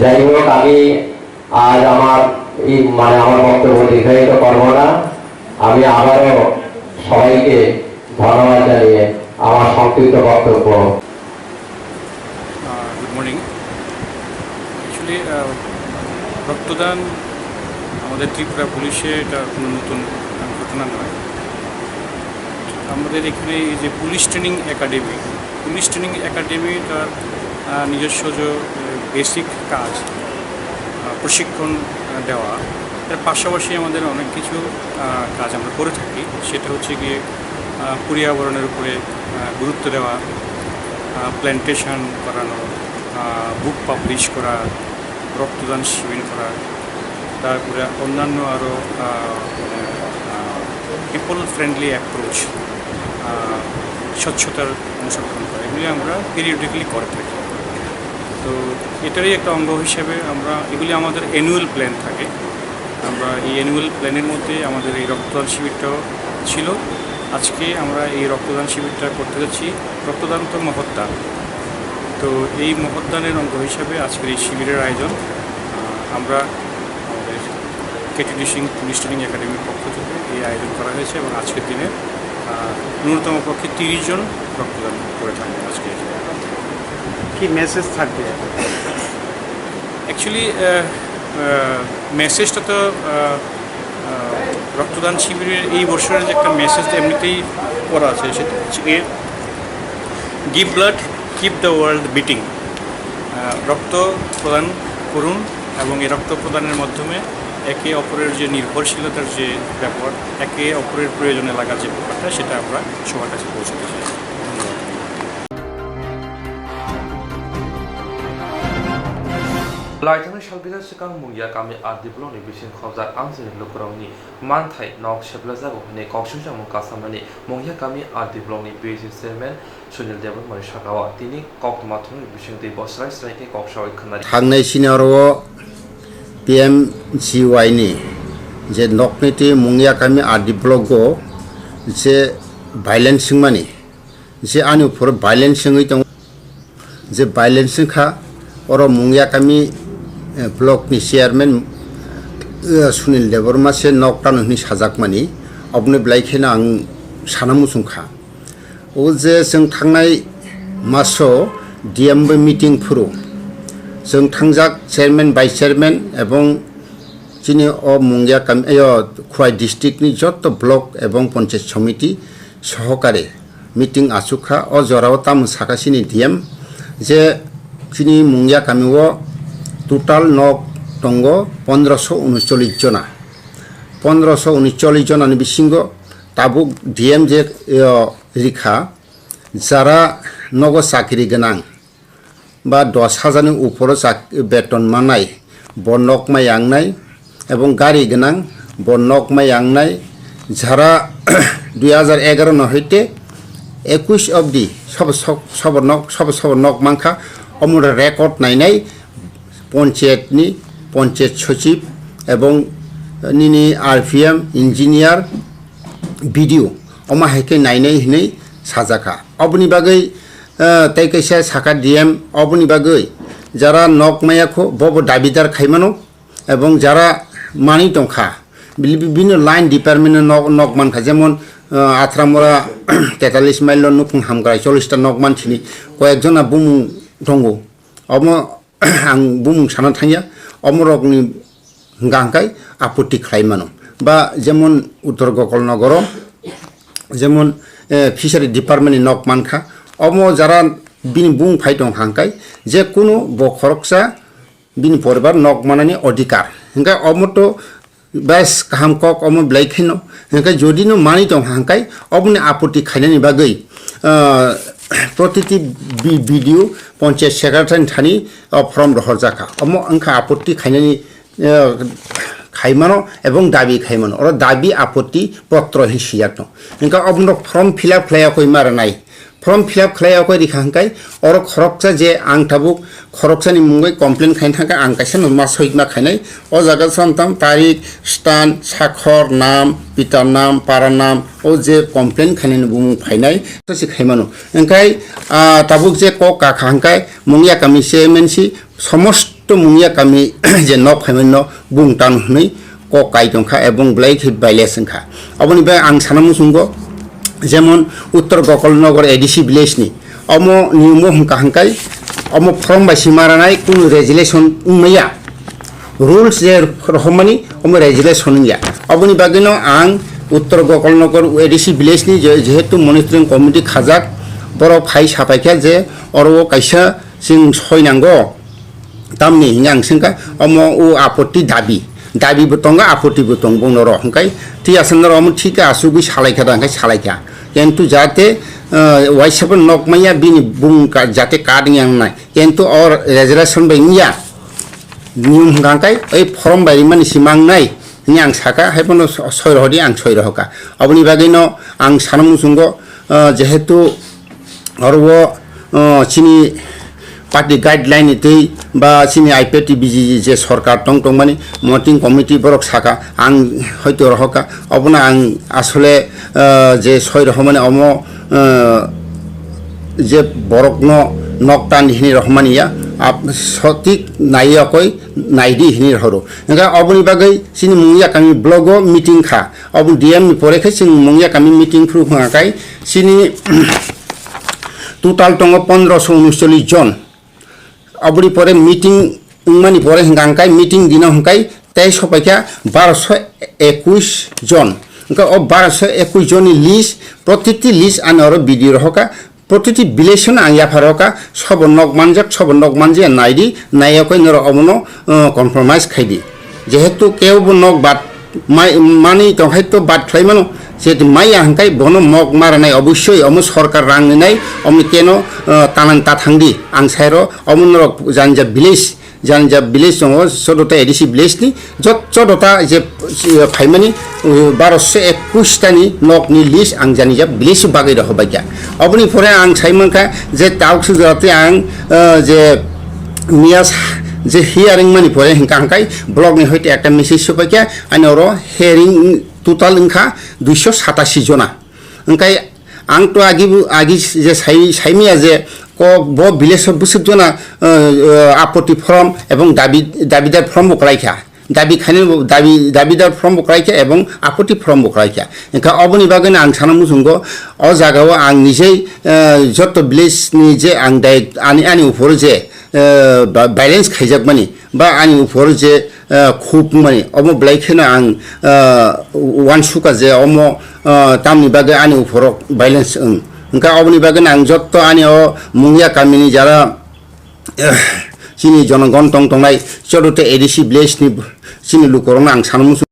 যাই হোক, আমি আজ আমার এই মানে আমার বক্তব্য দীর্ঘায়িত করব না। আমি আবারও সবাইকে ধন্যবাদ জানিয়ে আমার সংক্ষিপ্ত বক্তব্য গুড মর্নিং। অ্যাকচুয়ালি রক্তদান আমাদের ত্রিপুরা পুলিশে এটা কোনো নতুন আহ, ঘটনা নয়। আমাদের এখানে এই যে police training academy, police training academy তার আহ, নিজস্ব যে বেসিক কাজ, আহ, প্রশিক্ষণ আহ, দেওয়া, এর পাশাপাশি আমাদের অনেক কিছু আহ, কাজ আমরা করে থাকি। সেটা হচ্ছে গিয়ে আহ, পর্যাবরণের উপরে আহ, গুরুত্ব দেওয়া, প্ল্যান্টেশন করানো, বুক পাবলিশ করা, রক্তদান শিবির করা, তারপরে অন্যান্য আরও পিপল ফ্রেন্ডলি অ্যাপ্রোচ, স্বচ্ছতার অনুসরণ করা, এগুলি আমরা পিরিয়ডিক্যালি করে থাকি। তো এটারই একটা অঙ্গ হিসেবে আমরা এগুলি আমাদের অ্যানুয়াল প্ল্যান থাকে। আমরা এই অ্যানুয়াল প্ল্যানের মধ্যে আমাদের এই রক্তদান শিবিরটাও ছিল। আজকে আমরা এই রক্তদান শিবিরটা করতে যাচ্ছি। রক্তদান তো মহৎ দান। তো এই মহৎ দানের অঙ্গ হিসাবে আজকের এই শিবিরের আয়োজন। আহ, আমরা আমাদের কেটিডি সিং পুলিশ ট্রেনিং একাডেমির পক্ষ থেকে এই আয়োজন করা হয়েছে এবং আজকের দিনে আহ, ন্যূনতম পক্ষে তিরিশ জন রক্তদান করে থাকেন আজকে। কি মেসেজ থাকবে? অ্যাকচুয়ালি মেসেজটা তো আহ, আহ, রক্তদান শিবিরের এই বছরের যে একটা মেসেজ এমনিতেই করা আছে, সেটা হচ্ছে গিয়ে, "Give blood, keep the world beating।" আহ, রক্ত প্রদান করুন এবং এই রক্ত প্রদানের মাধ্যমে একে অপরের যে নির্ভরশীলতার যে ব্যাপার, একে অপরের প্রয়োজনে লাগার যে ব্যাপারটা, সেটা আমরা সবার কাছে পৌঁছাতে চাই। ধন্যবাদ। Laithangni salbisa swkang Mungya kami R D block ni bising khobjak amchaini lukurokni manthai nok seplajago hwnwi kok swijamung kasamani Mungya kami R D block ni P S C chairman Sunil Debbarmani saka-o tini koktwma thumni bisingtwi bo srai srai khe kok saui khwnari. Thangnai sini oro P M G Y ni je nokni twi Mungya kami R D block o je violence wngmani, je ani uphoro violence wngwi tongo, je violence wngkha, oro Mungya kami block ni chairman Sunil Debbarma se nok tano hwnwi sajakmani, oboni belai kheno ang sana muchung kha. O je chwng thangnai maso D M bai meeting phuru chwng thangjak chairman, vice chairman ebong chini o Mungya kami, o Khwai district ni joto block ebong panchayat somiti sohokare meeting achukha. O jorao tamo saka chini D M je chini Mungya kami o total nok tongo pondroso unochollish jona. Pondroso unochollish jona ni bisingo tabuk D M je, o, rikha, jara nogo chakri gwnang ba dos hajar ni uporo chak-, beton manai, bo nok mai yangnai, ebong gari gwnang, bo nok mai yangnai, jara dui hajar egaro no hoite ekush obdi sobo sok-, sobo nok, sobo sobo nok mankha, omo record nainai, panchayat ni panchayat sochib ebong nini R P M, engineer, B D O omo hai khe nainai hinwi sajakha. Oboni bagwi, eh, tei kaisa sakha D M, oboni bagwi jara nok maya kho bobo dabidar khaimano, ebong jara manwi tongkha, bini line department no nok, nok mankha, jemon ah, Atramura tetalis mile o nukhung hamkrai chollish ta nok mansini koyekjona bumung tongo. Omo ang bumung sana thangya, omorokni hwnkha hwnkhe apotti khlai mano. Ba jemon Uttor Gokol Nogoro, jemon, eh, fishery department ni nok mankha, omo jara bini bumung phai tongkha hwnkhe, je kunu bo khoroksa bini poribar nok manani odhikar. Hwnkhe omo to bes kaham kok omo belai kheno. Hwnkhe jodi no manwi tongkha hwnkhe oboni apotti khainani bagwi, ah, protiti bi-, B D O, panchayat secretary ni thani o form rohorjakha. Omo wngkha apotti khainani, ah, khaimano ebong dabi khaimano. Oro dabi apotti potro hin siyakno. Hwnkhe obono form fill up khlaiya koi mara nai. Form fill up khlai yakwi rikha hwnkhe, oro khoroksa je ang tabuk khoroksani mungwi complain khaina thangkha, ang kaisa no ma soitma khainai. O jaga samtam tarik, stan, sakhor, nam, pitar nam, para nam, o je complain khainani bumung phainai, to se khaimano. Hwnkhe, ah, tabuk je kok kakha hwnkhe, mungya kami C M N C, somosto mungya kami je nok phaimani no bung tan hwnwi kok kai tongkha ebong belai khe violence wngkha. Aboni bai ang sana muchungo, jemon Uttor Gokol Nogor A D C village ni omo niyom o hwnkha hwnkhe omo form bai sima ranai kunu resolution wngmaya, rules je rohormani omo resolution wngya. Aboni bagwino ang Uttor Gokol Nogor A D C village ni je-, jehetu monitoring committee khajak, borok phai sapaikha je oro o kaisa chwng soi nango. Tamni hinwi ang swngkha, omo o apotti dabi. Dabi bo tongo, apotti bo tongo, bongno rok hwnkhe twi aswk norok omo thik khe asugwi salaikha da, hwnkhe salaikha. Kintu jate, eh, waisa phano nok manya bini bung ka-, jate card wngya wngnai. Kintu o resolution bai wngya. Niyom hwnkha hwnkhe oi form bai rimani sima wngnai. Hwnwi ang saka, hai phano so-, soi rohordi, ang soi rohorkha. Aboni bagwino ang sana muchungo, ah, jehetu oro o, ah, chini party guideline ni twi ba chini I P F T B G je sorkar tong tongmani monitoring committee borok saka, ang hoito rohorkha. Obono ang asole, ah, je soi rohormani omo, ah, je borokno nok tan hinwi rohormani ya, ap-, sotik naiya koi naidi hinwi rohoro. Hwnkhe oboni bagwi chini mungya kami blogo meeting kha. Obo D M ni pore khe chwng mungya kami meeting phuru hwnka kai chini total tongo pondroso uncholish jon. Oboni pore meeting wngmani pore hwnka hwnkhe meeting dino hwnkhe tei sopaikha baroso ekush jon. Hwnkhe o baroso ekush jonni list, protiti list ani oro B D O rohorkha. Protiti village-no ang yapharokha, sobo nok manjak, sobo nok manjaya naidi, naiyakhe norok obono, uh, compromise khaidi. Jehetu kebo nok bad mai-, mani tongkhai to bad khlai mano, jehetu maiya hwnkhe bono mok maranai obossoi omo sorkar rang rinai, omo keno, uh, tanan ta thangdi. Ang sairo omo norok janja village, janja village tongo, sodota A D C village ni, jot-, sodota je, eh, phaimani, eh, baroso ekush tani nok ni list ang jani ja village o bagwi rohor baikha. Oboni pore ang sai mankha je tauk sujati ang, eh, je miyas je hearing mani pore hwnkha hwnkhe block ni hoite ekta message supaikha, ani oro hearing total wngkha duiso satasi jona. Hwnkhe ang to agi bu-, agi je sai, saimaya je kok bo village o bwswk jona, eh, eh, apoti form ebong dabi, dabidar form bo kwlaikha. Dabi khainai bo, dabi, dabidar form bo kwlaikha ebong apoti form bo kwlaikha. Hwnkhe oboni bagwino ang sana muchungo o jagao ang nijei, eh, joto village ni je ang dai-, ani, ani uphoro je, eh, ba-, violence khaijakmani ba ani uphoro je, eh, khuk wngmani, omo belai kheno ang, eh, uansukha je omo, eh, tamni bagwi ani uphoro violence wng. Hwnkhe oboni bagwino ang jotto ani o mungya kamini jara, eh, chini jonogon tong tongnai, chodote A D C village ni chini lukurokno ang sana muchung.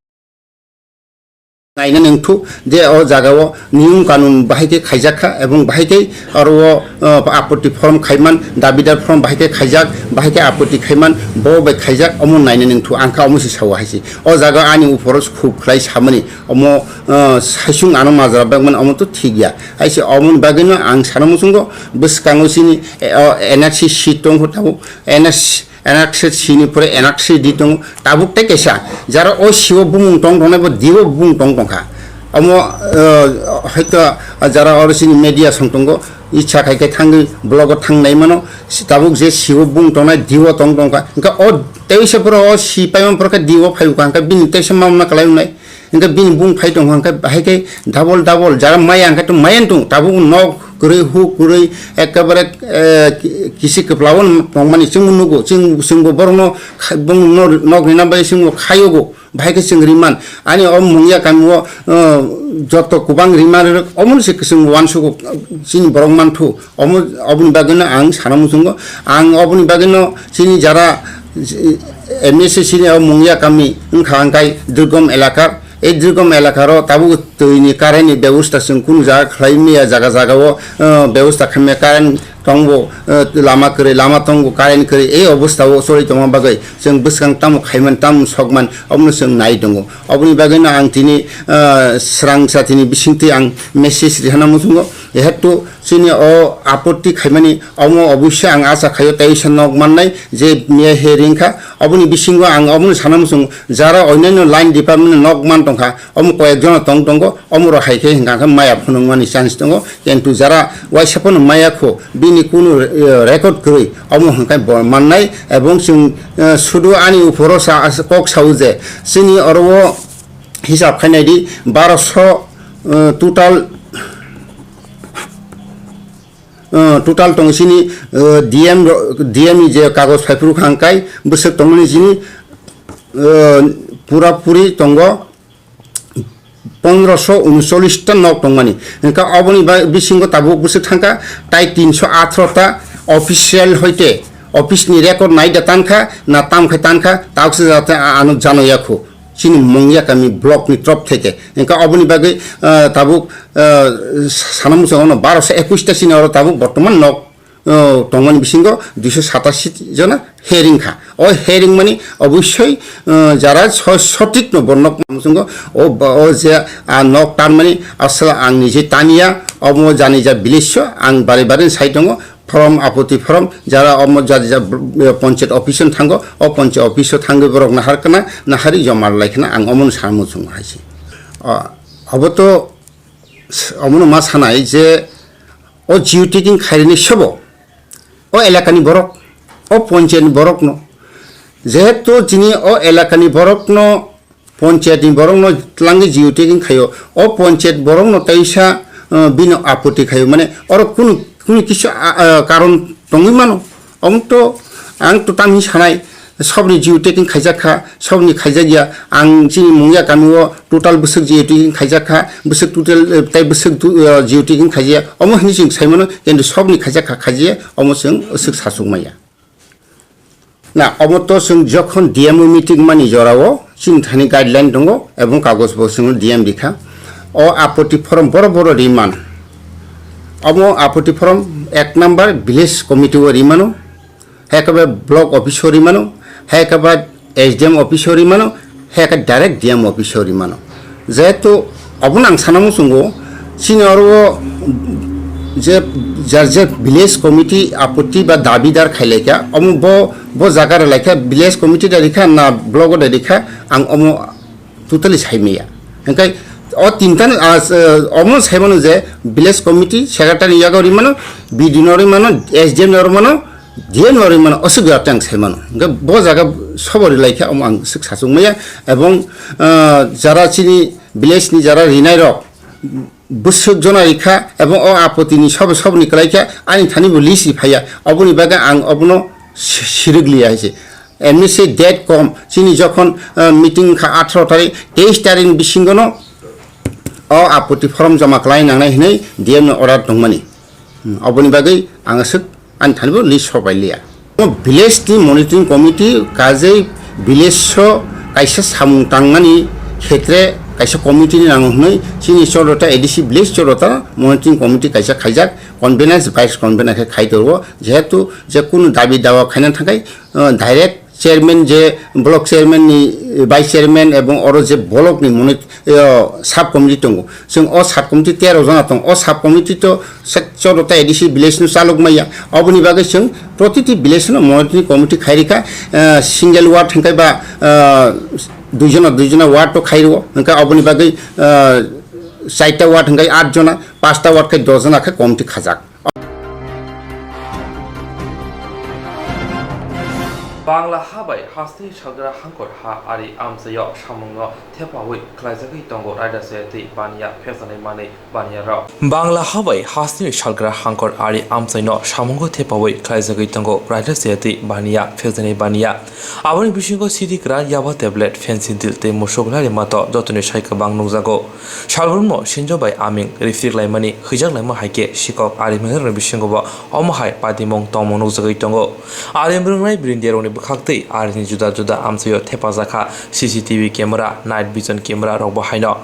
Naina nangthu je o jagao niyom kanun bahai khe khaijakha ebong bahai khe oro o, o, apoti form khaiman, dabidar form bahai khe khaijak, bahai khe apoti khaiman, bo bai khaijak, omo naina nangthu, ang kha omo se sao hai se. O jaga ani uphoro khub khlai samani, omo, o, saisung ano majra bagman omo to thik ya. Hai se omoni bagwino ang sana muchungo bwskango chini, e, o, N R C seat tongkho tabuk, N R C, N R C sini pore N R C di tongo. Tabuk tei kaisa, jara o sio bumung tong tongnai bo dibo bumung tong tongkha. Omo, eh, hoito jara oro sini media song tongo, icha khai khe thangwi blogo thang nai mano. Si-, tabuk je sio bumung tongnai dibo tong tongkha. Hwnkhe o teisa pore o si paimani pore khe dibo phai kha, hwnkhe bini teisa mamna kwlai wngnai. Hingke bini bung phai tong hingke bahai khe double double jara maya hingke to maya tong tabuk nok kwrwi hu kwrwi ekkebare, eh, ki-, kisi kwplao tongmani chwngbo nugo. Chwng, chwngbo borokno kha-, bongno nok rina bai chwngbo khayogo. Bahai khe chwng riman. Ani o mungya kamio, eh, joto kwbang riman rok omono se chwng uansugo chini borok manthu. Omo, oboni bagwino ang sana muchungo. Ang oboni bagwino chini jara, eh, M S C ni o mungya kami wngkha hingkai durgom elaka. E durgom elakaro tabuk twi ni current ni bebosta chwng kunu jaga khlai maya jaga jaga o, eh, bebosta khaimya current tongo, eh, lama kwrwi, lama tongo, current kwrwi, ei obostao choli tongma bagwi chwng bwskang tamo khaiman, tamo sokman, obono chwng nai tongo. Oboni bagwino ang tini, eh, srang satini bisingtwi ang message rihana muchungo. Jehetu chini o apotti khaimani omo oboisya ang acha khaio, tei wngsa nok mannai je miya he ringkha. Oboni bisingo ang omono sana muchungo, jara onyaino line department nok man tongkha, omo koyek jona tong tongo, omoro hai khe hingka khe maya phunukmani chance tongo, kintu jara waisa phano maya kho, bini kunu, eh, record kwrwi, omo hingkhe bo mannai, ebong chwng, eh, sudu ani uphoro sa, kok sao je, chini oro o hisab khainai di, baroso, eh, total, eh, total tongo chini, eh, D M ro-, D M ni je kagoj phaiphuru kha hingkai, bwswk tongmani chini, eh, pura puri tongo, pondroso uncholish ta nok tongmani. Hingkha oboni ba-, bisingo tabuk bwswk thangkha, tai tinso atharo ta official hoite, office ni record naida tankha, na tamkhai tankha, taukse jate a-, ano jano yakho. Chini Mungya kami block ni trop theke. Hingkha oboni bagwi, ah, tabuk, ah, sana muchungo baroso ekush ta chini oro tabuk bortoman nok, o, tongmani bisingo duiso satasi jona hearing kha. O hearing mani obosoi, o, jara so-, sotik no bornok muchungo o ba-, o je a nok tanmani asla ang nije taniya, omo jani ja village so ang bare bare sai tongo, form apoti form jara omo jani ja, eh, panchayat office o thango, o panchayat office o thangwi borok nahar kana, nahari joma lai khana ang omo no sa muchungo hai se. O, obo to s-, omo no ma sanai je o geo tagging khairani sabo o elakani borok, o panchayatni borokno, jehetu chini o elakani borokno, panchayatni borokno twlangwi geo tagging khaio, o panchayat borokno teisa, uh, bino apoti khaio, mane oro kunu, kunu kisu, a, a, karon tongwi mano. Omo to ang to tamni sanai, sobni geo tagging khaijak kha, sobni khaijak ya, ang chini Mungya kami o total bwswk geo tagging khaijak kha, bwswk total, eh, tai bwswk tu-, eh, geo tagging khaijak ya, omo hwnwi chwng sai mano, kintu sobni khaijak kha khaijak ya, omo chwng swk sachuk maya. Na, omo to chwng jokhon D M O meeting mani jora o, chini thani guideline tongo, ebong kagoj bo chwng D M rikha. O apoti form boro boro riman. Omo apoti form ek number village committee o rimano, hai khe ba block office o rimano, hai khe ba S D M office o rimano, hai khe direct D M office o rimano. Jehetu obono ang sana muchungo, chini oro o je jar je village committee apoti ba dabidar khai laikha, omo bo, bo jaga rw laikha, village committee da rikha na block o da rikha, ang omo totally sai maya. Hingkhe o tinta ni, ah, s-, omo sai mano je village committee secretary ni yago ri mano, B D O no ri mano, S D M no ri mano, D M no ri mano, aswk ya tang sai mano. Hingkhe bo jaga sobo ri lai khe omo ang swk sachung maya. Ebong, ah, jara chini village ni jara rinai rok bwswk jona ri kha, ebong o apoti ni sobo sobo ni kwlai kha, ani thani bo list ri phaiya. Oboni bagwi ang obono si-, sirik liya hai se. M S C date kom, chini jokhon, ah, meeting wngkha atharo tarik, teis tarik ni bisingo no o apoti form joma khlai nangnai hinwi D M ni order tongmani. Hmm, oboni bagwi ang aswk ani thani bo list sobai liya. O village ni monitoring committee kajei village o kaisa samung tangmani khetre kaisa committee ni nango hinwi chini chodota A D C village chodota monitoring committee kaisa khaijak, convener vice convener khe khai tongo, jehetu je kunu dabi dawa khaina thangkhai, ah, direct chairman je block chairman ni, eh, vice chairman ebong oro je block ni monit-, eh, sub committee tongo. Chwng o sub committee tero jona tongo. O sub committee to sek chodota A D C village no chalok maya. Oboni bagwi chwng protiti village no monitoring committee khai rikha, eh, single ward hingkai ba, eh, dui jona, dui jona ward to khai rwo. Hingkai oboni bagwi, eh, chaita ward hingkai aat jona, pasta ward khai dos jona khe committee khajak. Bangla ha bai hasteni salgra hangkor ha ari amchaio samungno thepawi khlaijagwi tongo raida chaya tei baniya phekjanai manwi baniyarok. Bangla ha bai hasteni salgra hangkor ari amchaino samungo thepawi khlaijagwi tongo raida chaya tei baniya phekjanai baniya. Aboni bisingo sidi kwran, yaba tablet, phensidil tei musuk lari mato jotoni sai kwbang nukjago. Salbrumno sinjo bai aming rifrik laimani hwijak laima hai khe sikok ari mwngnai rokni bisingo bo omo hai patimung tongmung nukjagwi tongo. Ari mwngnai brindia rokni bwkhak tei arini juda juda amchaio thepajak kha C C T V camera, night vision camera rokbo haino.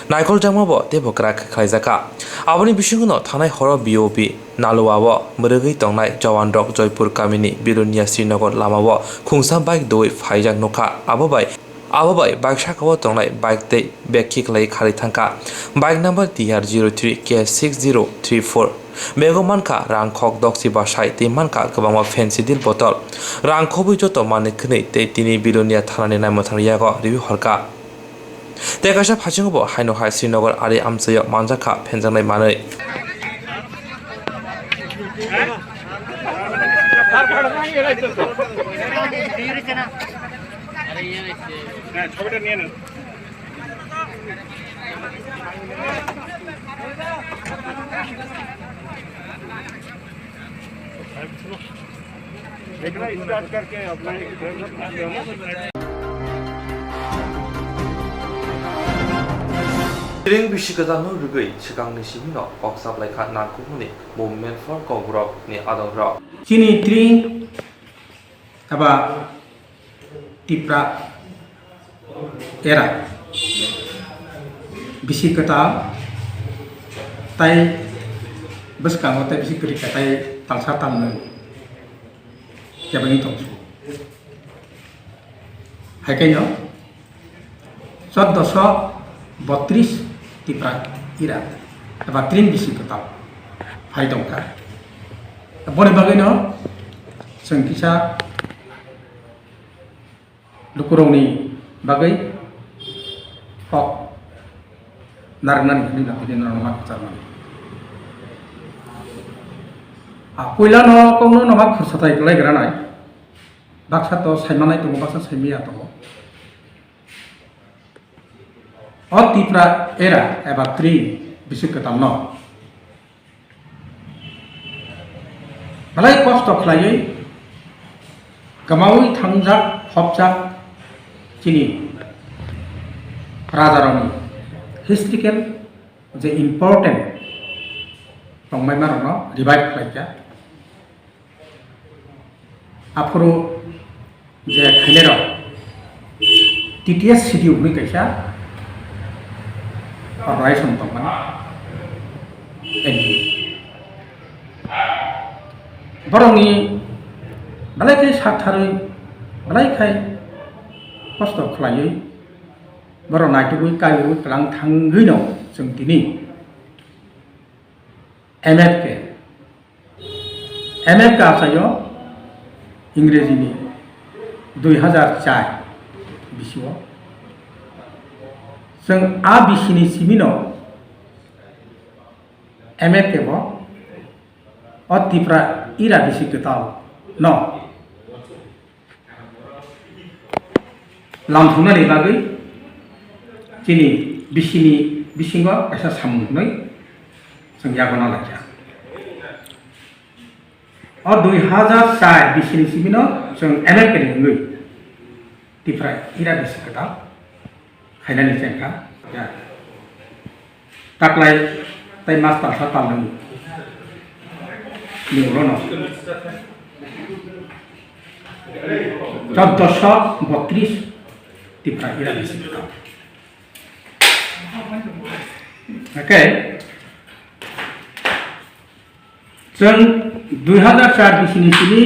Naikol jakma bo teibo kwrak khe khlaijakha. Aboni bisingo no thanai horo B O P Nalua o mwrwgwi tongnai jawan rok Joypur kamini Bilonia Srinagar lama o khungsa bike dui phaijak nukha. Abo bai, abo bai bike saka o tongnai bike tei bag khiklai kharwi thangkha. Bike number T R zero three K six zero three four. Bego mankha rang khok doksi basai tei mankha kwbangma phensidil botol. Rang khobwi joto manwi khwnwi tei tini Bilonia thanani naimwthang yago riwi horkha. Tei kaisa phasingo bo haino hai Srinagar ari amchaio manjak kha phenjaknai manwi. Tring bisi kwtal no rwgwi swkangni simi no kok saplai kha nangkukmani Movement for Kokborok ni adong rok. Chini tring eba Tipra era bisi kwtal tai bwskango tai bisi kwrwi kha tai talsa talnwi kebengwi tongsu. Hai khe no choddoso botris Tipra era eba tring bisi kwtal phai tongkha. Boni bagwi no chwng kisa lukurokni bagwi kok narwknani hwnwi no tini norok ma kwchar mani. A puila no kokno no ma khursathai kwlai granai. Baksa to saimanai tongo, baksa saimaya tongo. O Tipra era eba tring bisi kwtal no belai kosto khlaiwi kwmaui thangjak, phobjak chini rajarokni historical je important tongmaimarokno revive khlaikha. Aphuru je khainairok T T S C D hwnwi kaisa organization tongmani, N G O. Borokni belai khe saktharwi, belai khe kosto khlaiwi, borok naitugwi, kaiwi, kwlang thangwino chwng tini M F K, M F K achaio Ingrejini dui hazar char bisio chwng a bisini simino M F K bo o Tipra era bisi kwtal no lamthungnani bagwi chini bisini bisingo kaisa samung hwnwi chwng yago nalaikha. O dui hazar char bisini simino chwng M F K ni hwnwi Tipra era bisi kwtal khainani chengkha. Ya. Taklai tei mas talsa talnwi ni ulono choddoso botris Tipra era bisi kwtal. Okay. Chwng dui hazar char bisini simi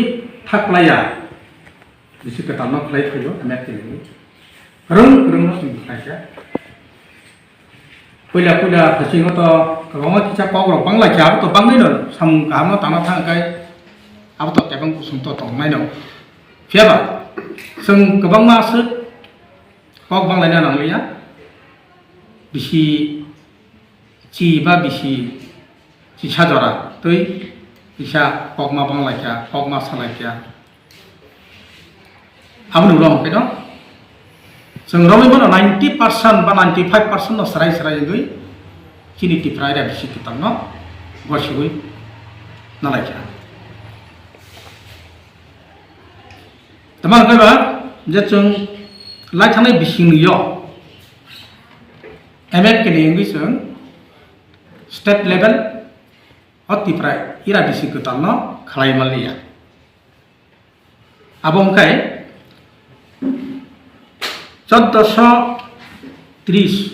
thaklaiya bisi kwtalno khlai phaio M F K ni. Kwrwng kwrwngno chwng khlaikha. Puila puila phasingo to kwbangma kisa kokrok banglaikha, abo to bangwino samung kahamno tangna thang khe abo to kebeng kusung to tongnaino. Phiyaba chwng kwbangma aswk kok banglaina nangliya. Bisi chi ba bisi chisa jora twi kisa kokma banglaikha, kokma salaikha. Aboni ulo hwnkhe no chwng romwi mano ninety percent ba ninety five percent no srai srai wngwi chini Tipra area bisi kwtal no gosiwi nalaikha. Tamo hwnkhe ba je chwng lai thangnai bisingni yo M F K ni wngwi chwng state level o Tipra area bisi kwtal no khlai manliya. Abo wngkhe choddoso tris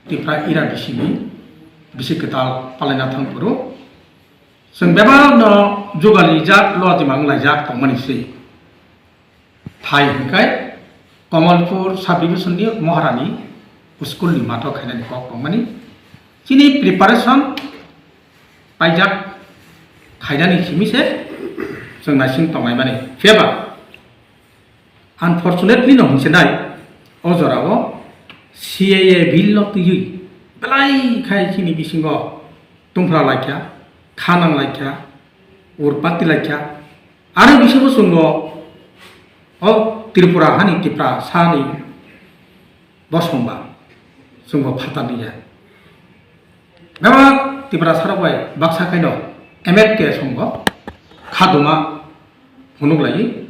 Tipra ira bisini bisi kwtal palaina thang phuru chwng bebak no jugalijak lojima wnglaijak tongmani se. Thai hwnkhe Kamalpur sub division ni Maharani school ni mato khainani kok tongmani. Chini preparation paijak khainani simi se chwng naising tongnai mani. Phiya ba, unfortunately no hwnse nai, o jora o C A A bill no twiwi belai khai chini bisingo tungphla laikha, kha nang laikha, urpati laikha. Ani bisingo chwngbo o Tripura hani Tiprasa ni bosongba chwngbo phatar liya. Bebak Tiprasa rok bai baksa khaino M F K songbo khaduma phunuk lai.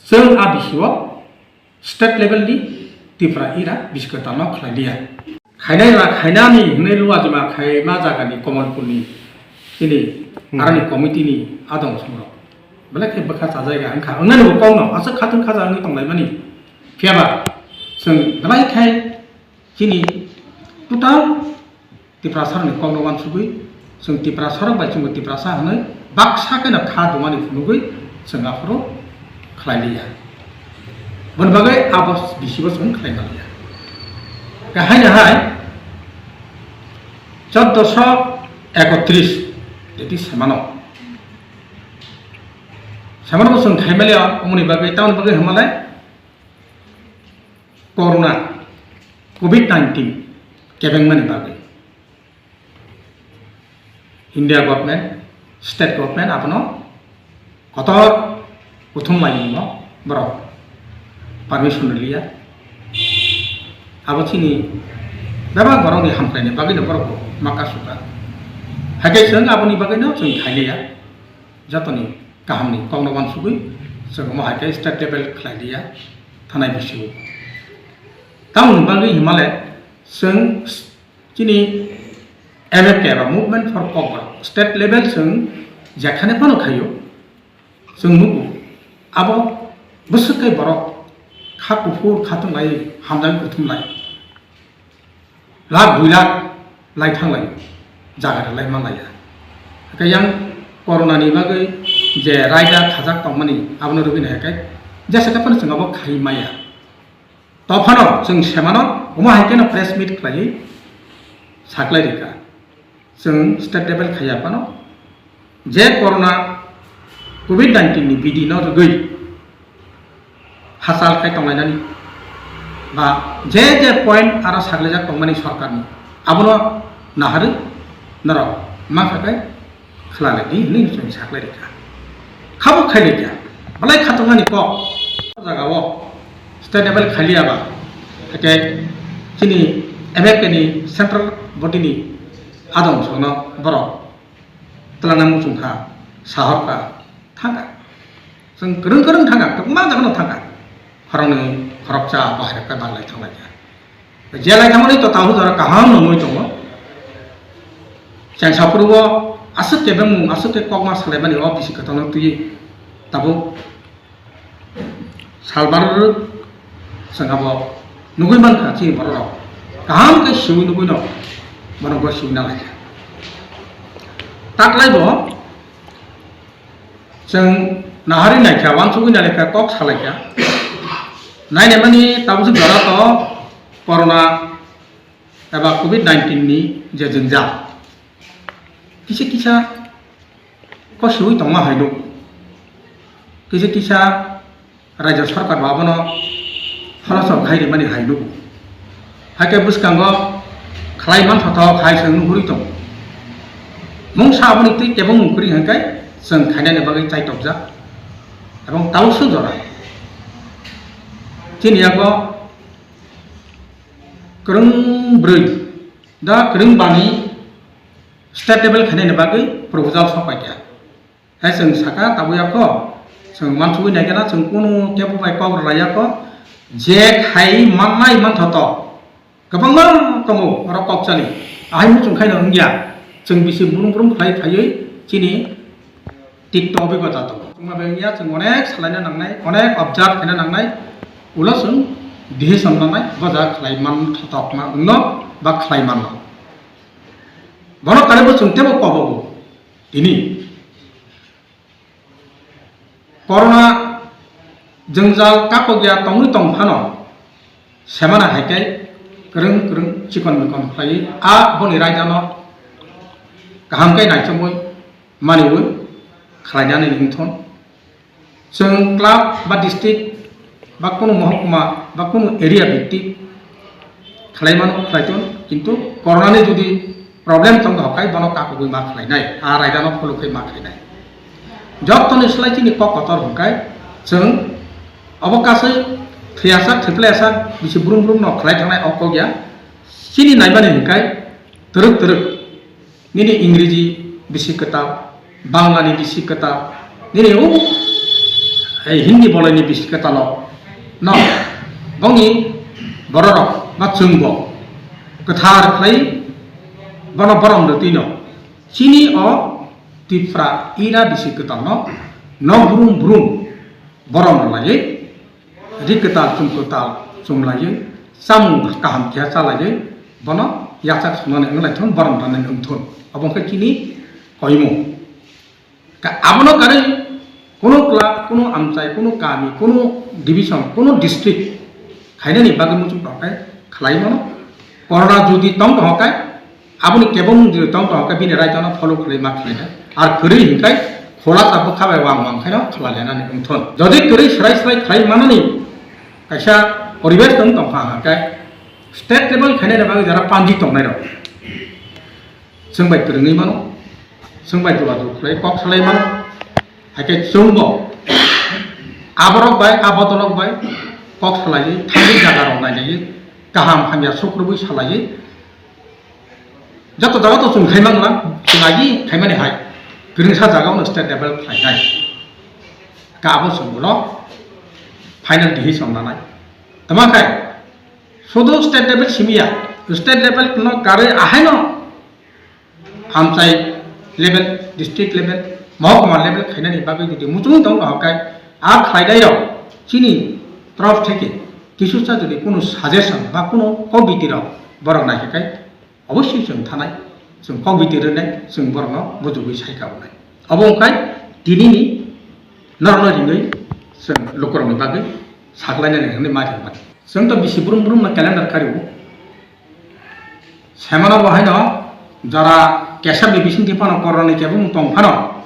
Chwng a bisio state level ni Tipra ira biskotano khlai liya. Khainai ra khainani hwnwi luajima khaima jagani Kamalpurni chini Hmm. arani committee ni adong songrok. Belai khe bwkha chajaiga wngkha, wngnani bo kokno aswk khatun khaja wngwi tonglaimani. Phiya ba chwng belai khai chini total Tiprasa rokni kokno uansugwi chwng Tiprasa rok bai chwngbo Tiprasa hwnwi baksa kheno kha dumani phunugwi chwng aphuru khlai liya. Boni bagwi abo bisibo chwng khlai man liya. Khe haino hai choddoso ekotris jeti semano. Semano bo chwng khai man liya, omoni bagwi, tamoni bagwi hwnmalai corona, covid nineteen kebengmani bagwi. India government, state government abono kotor kuthum lainino borok permission rwliya. Abo chini bebak borokni hamkraini bagwino borok bo maka suka. Haikhe chwng aboni bagwino chwng khailiya. Jotoni kahamni kokno uansugwi chwng omo hai khe state level khlai liya thanai bisio. Tamoni bagwi himale chwng chini M F K ba Movement for Kokborok state level chwng jekhane phano khaio, chwng nugo abo bwswk khe borok kha kuphur khatung lai hamjagwi kuthum lai. Lakh dui lakh lai thanglai, jaga rwlai manlaiya. Hake yang corona ni bagwi je raida khajak tongmani abono rwgwino hake jesa khe phano chwng abo khai maya. Tophano chwng semano omo hai kheno press meet khlaiwi saklai rikha. Chwng state level khaiya phano je corona covid nineteen ni bidi no rwgwi hachal khai tonglainani ba je je point aro saklijak tongmani sorkarni abono naharwi norok mankha khe khwlale di hwnwi chwng saklai rikha. Khabo khailaikha, belai khatungmani kok o jagao state level khailiyaba, hake chini M F K ni central body ni adong songno borok twlangna muchungkha, sahorkha, thangkha. Chwng kwrwng kwrwng thangkha, kwbangma jagano thangkha. Khoroknwi khoroksa bahai rok khe bang lai thanglaikha. Je lai thangmani to tahu jora kaham nungwi tongo. Cheng saphuru o aswk khe bemung, aswk khe kokma salaimani o bisi kwtalno twiwi tabuk salbar chwng abo nugwi mankha chini borok rok. Kaham khe siwi nugwino bono gosiwi nalaikha. Taklai bo chwng nahari naikha, uansugwi nalaikha, kok salaikha. Nainamani tabuk jora to corona eba covid nineteen ni je jwngjal. Kisa kisa kosiwi tongma hai nuk. Kisa kisa Rajya sarkar bo abono pholosong khai rimani hai nugo. Hai khe bwskango khlai manthothok hai se wng hurwi tongo. Mungsa aboni twi kebo mung kwrwi hwn khe chwng khainani bagwi chaitokjak. Ebong tabuk suk jora chini yago kwrwng bwrwi da kwrwng bani state level khainani bagwi proposal sok paikha. Hai chwng saka tabuk yakho, chwng mansugwi naikhe na, chwng kunu kebo bai kok rwlai yakho, je khai mannai manthoto. Kwbangma tongo oro kok chali. Ahai muchung khaino wngya. Chwng bisi brum brum khlai phaiwi chini TikTok bai gota tongo. Chwngma bai wngya, chwng onek salaina nangnai, onek observe khaina nangnai. Ulo chwng decision nangnai, boja khlai man totokma wngno ba khlai manno. Bono karibo chwng tebo kobogo. Tini Corona jwngjal kakokya tongwi tong phano semana hai khe kwrwng kwrwng chikon mikon khlaiwi a boni raidano kaham khe naichomwi maniwi khlainani wngthon. Chwng club ba district ba kunu mohokuma ba kunu area bhittik khlai mano khlai ton, kintu corona ni jodi problem tong kha, bono kakugwi ma khlainai, a raida no phuluk khai ma khlainai. Jotoni slai chini kok kotor hwnkhe chwng obo kasui thwiyasak thwiplayasak bisi brum brum no khlai thangnai o kok ya. Chini naimani hwnkhe twrwk twrwk nini Ingreji bisi kwtal, Banglani bisi kwtal, nini o, eh, Hindi bolaini bisi kwtalo no bongni bororok ba chwngbo kwthar khlai bono borom rwtwi no chini o Tipra ira bisi kwtal no no brum brum borom rwlaiwi ri kwtal chum kwtal chumlaiwi chamung kaham khe chalaiwi bono yachak swnani wnglaithun borom rwnani wngthun. Obo wngkha chini koimung. Ka-, abono karwi kunu club, kunu amchai, kunu kami, kunu division, kunu district khainani bagwi muchung tongkhe khlai mano. Corona jodi tong tongkhe aboni kebo mung jodi tong tongkhe bini right ano follow khlai ma khlai kha. Ar kwrwi hinkhe khola ta bwkha bai wang wang khaino khlai lenani wngthon. Jodi kwrwi swrai swrai khlai manani kaisa poribesh tong tongkha hinkhe state level khainani bagwi jara panji tongnai rok. Chwng bai kwrwngwi mano, chwng bai jora jora khlai kok salai mano. Hai khe chwngbo aborok bai, a bodolok bai kok salaiwi, thangwi jaga rok nailaiwi, kaham hamya sukrubwi salaiwi, joto jaga to chwng khai mangla, chwng agi khaimani hai kwrwngsa jaga ono state level khlainai. Ka abo chwng ulo final decision nanai. Tama khai sudu state level simiya, state level no karwi ahaino amchai level, district level, mohokuma level khainani bagwi jodi muchungwi tong kha kai, a khlainai rok chini torof theke kisusa jodi kunu suggestion ba kunu committee rok borok naikhe kai, obossoi chwng thanai, chwng committee rwnai, chwng borokno bujugwi sai kabunai. Obo wngkhai tinini norokno ringwi chwng lukurokni bagwi saklainani hwnwi ma ringmani. Chwng to bisi brum brum no calendar kariwo. Semano bo haino jora kesabni bisingtwi phano kororokni kebeng tong phano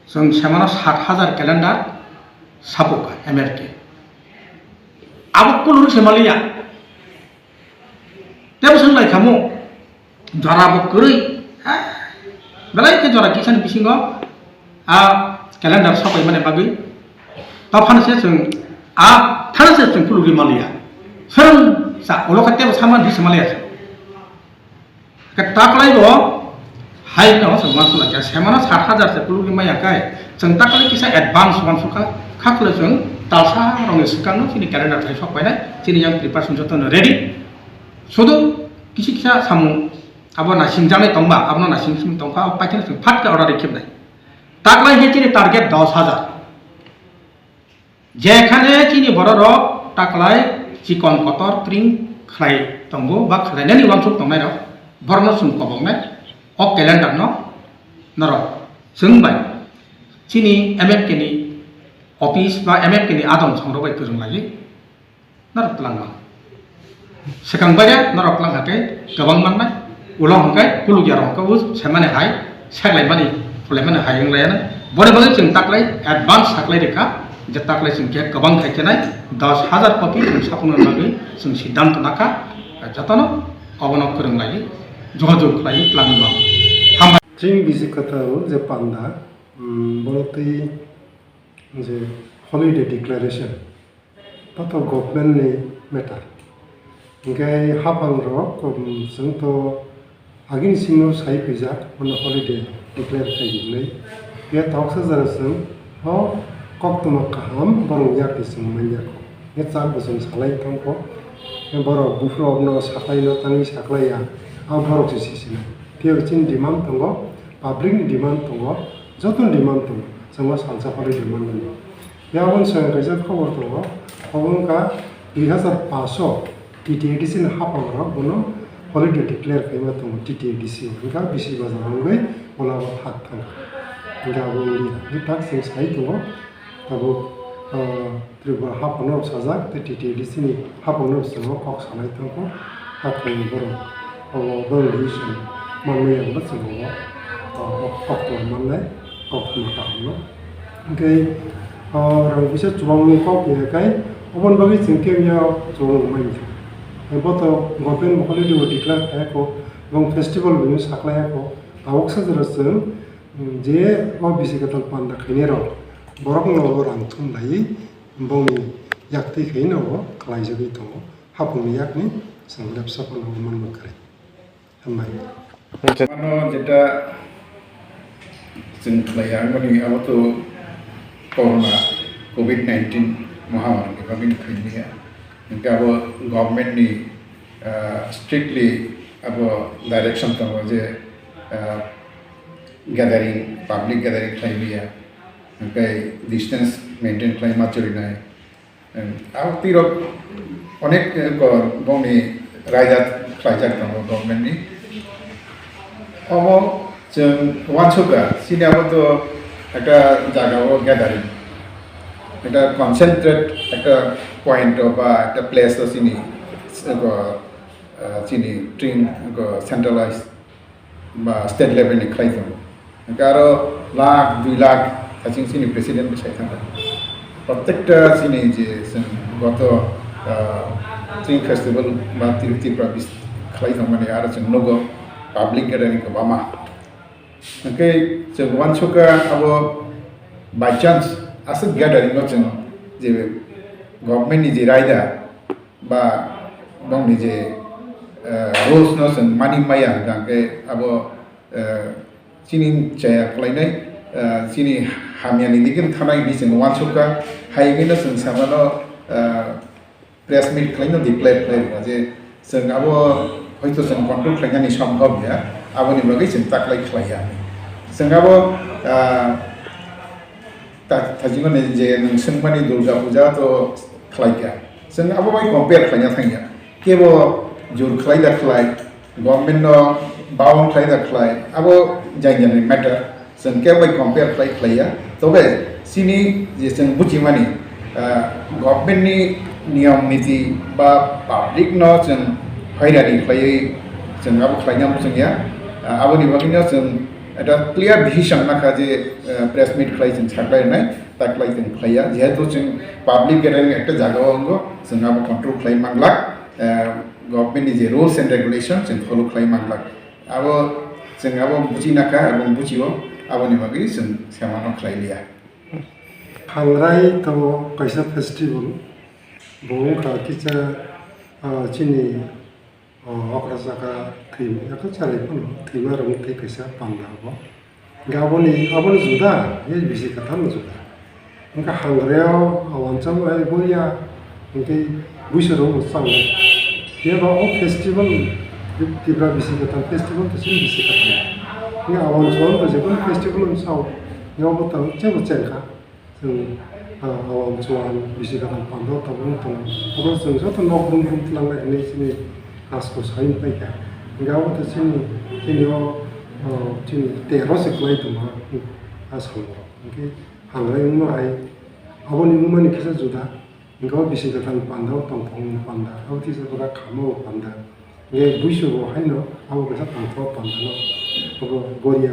chwng semano sat hajar calendar sapukha M L K. Abo kulurwi se maliya. Tebo swng lai khamu jora bo kwrwi, ha, belai khe jora kisani bisingo a calendar sapai mani bagwi. Ta phano se chwng, a phano se chwng kulugwi maliya. Swrwng sa, ulo kha tebo sama di se maliya se. Khe taklai bo hai no chwng uansuk lai kha, semano sat hajar se kulugwi maya kai. Chwng taklai kisa advance uansuk kha, kha khwlai chwng talsa rongni swkang no chini calendar thai sok painai, chini yang preparation joto no ready. Sudu kisi kisa samung abo naisingjaknai tongba, abono naising sing tongkha, abo paikhe chwng phatkhe order rikhe nai. Taklai khe chini target dos hajar. Jekhane chini bororok taklai chikon kotor kring khlai tongo ba khlainani uansuk tongnairok, borokno chwng koboknai o calendar no norok chwng bai chini M M K ni office ba M M K ni adong songrok bai kwrwng laiwi norok twlang mano. Swkang bai norok twlang kha khe kwbang mannai. Ulo hwnkhe kulukya rok hwnkhe o semani hai, seklaimani, phulaimani hai wng laiya nai. Boni bagwi chwng taklai advance saklai rikha, je taklai chwng khe kwbang khai khe nai, dos hajar copy chwng sapungna bagwi chwng siddhanto nakha. Jotono obono kwrwng laiwi, jogajog khlaiwi twlangwi mano. Hambai. Chini bisi kwtal je panda, mm, bono twi je holiday declaration, tato government ni matter. Hinkhe haphang rok, um, chwng to agini simi sai phaijak, bono holiday declare khai di hinwi. Phiya toksa jora chwng o koktwma kaham borok yakni chwng manya kho. Hinkhe chak bo chwng salai thang kho. Borok buphuru rokno saklai no tangwi saklai ya, abo borok se sisinai. Phiya chini demand tongo, public ni demand tongo, joto ni demand tongo, chwng o salsa holiday manmani. Yabon swkang kaisa khobor tongo, obo wngkha dui hazar paanch o T T A D C ni haphang rok bono holiday declare khaima tongo T T A D C o, wngkha bisi bazar wngwi bola o thak thang. Wngkha abo wngya, wngkha tak chwng sai tongo, tabuk, ah, Tripura haphang no sajak tei T T A D C ni haphang no chwng o kok sanai tongo, tak khaini borok obo borok decision manmani ang bo chwng obo, ah, kok mannai. Kok tongma kaham no. Hinkhe, o, rang bisa chubangni kok ya khai, oboni bagwi chwng khe ya chubang manya. Bo to government bo holiday bo declare khai kho, bong festival bo saklai kho. Tabuk sa jora chwng, mm, je o bisi kwtal panda khainai rok, borok no bo rang thum lai, bongni yak twi khai no bo khlai jagwi tongo. Hapung ni yak ni chwng lepsa phano man kwrwi. Hambai. Ano jeta chwng khlaiya, ang mani abo to corona, covid nineteen mahamari ni bagwi khaimaya. Hinkhe abo government ni, ah, strictly abo direction tongo je, ah, gathering, public gathering khlaimaya. Hinkhe distance maintain khlaima churinai. Ang, ang tirok onek, eh, ko-, bongni raida khlaijak tongo government ni. Omo chwng uansukha, chini abo to ekta jaga o gathering, ekta concentrate, ekta point o ba ekta place o chini, eh, ko, eh, chini train ko centralize ba state level ni khlai tongo. Hwnkhe aro lakh, dui lakh haching chini president bo sai thangkha. Prottekta chini je chwng goto, ah, chini festival ba Tri-, Tripura bis khlai tongmani aro chwng nugo public gathering kwbangma. Hwnkhe chwng uansukha abo by chance aswk gathering o chwng je government ni je raida, ba bongni je, eh, rules no chwng mani maya hwnkha hwnkhe abo, eh, chini chaya khlainai, eh, chini hamyani digin thanai hinwi chwng uansukha, hai wngwi no chwng samano, eh, press meet khlaino declare khlai rwkha je chwng abo hoito chwng control khlainani sombhob ya, aboni bagwi chwng taklai khlaiya. Chwng abo, ah, ta-, thajimani je nwng swngmani Durga Puja to khlaikha. Chwng abo bai compare khlaina thangya. Kebo jur khlai da khlai, government no bound khlai da khlai, abo jang jani matter. Chwng kebo bai compare khlai khlaiya. Tobe chini je chwng bujimani, ah, government ni niyom niti ba public no chwng hairani khlaiwi chwng abo khlaina muchungya. Ah, aboni bagwi no chwng ekta clear decision nakha je, ah, press meet khlai chwng saklai rwnai. Taklai chwng khlaiya, jehetu chwng public gathering ekta jaga o wngo, chwng abo control khlai manglak, eh, government ni je rules and regulation chwng follow khlai manglak. Abo chwng abo buchi nakha, abo buchio, aboni bagwi chwng semano khlai liya. Hangrai to kaisa festival, bo wngkha kisa, ah, chini O, okra saka thwi, eko charai phano thwima rwng tei kaisa panda abo. Hingke aboni, aboni juda, e bisi kwthang juda. Hingke hangreo, a wansa bo hai boya, hingke buisa rok bo chao. Phiya ba o festival, Tipra bisi kwthang festival to chini bisi kwthang. Hingke a wansa bo to jekon festival no chao. Hingke obo to jebo chengkha. Chwng, ah, o chuan bisi gadang pando tabuk tongo. Oro chwng joto nok room room tlangnai hinwi chini kasko sai paikha. Hingke abo to chini, chini o, o, chini tero se kwlai tongma, ah, salrok. Hingke hambai wngma hai, aboni wngmani kisa juda. Hingke o bisi gadang pando tongthokni panda. Abo kisa bwkha khama o panda. Hingke buisu bo haino abo kaisa tongthok panda no, abo Goria,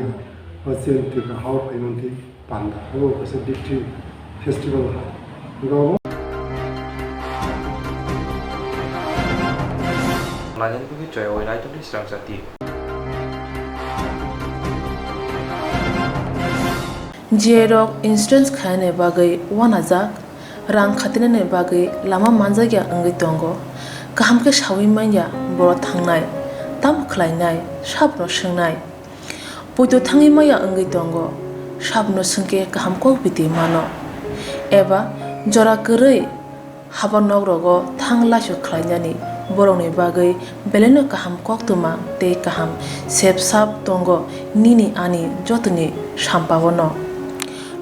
o chini Tripura hao phaimantwi panda, abo kaisa victory festival ha. Hingke abo. Lainani bagwi chaya wai naitokni srangsa twi. J rok insurance khainani bagwi uanajak, rang khatinani bagwi lama manjakya wngwi tongo. Kaham khe sawi manya borok thangnai, tamo khlainai, sabno swngnai. Poito thangwi maya wngwi tongo, sabno swngkhe kaham kok biti mano. Eba jora kwrwi haba nok rogo thang laisu khlainani borokni bagwi belaino kaham koktwma tei kaham sep sap tongo nini ani jotoni sampaono.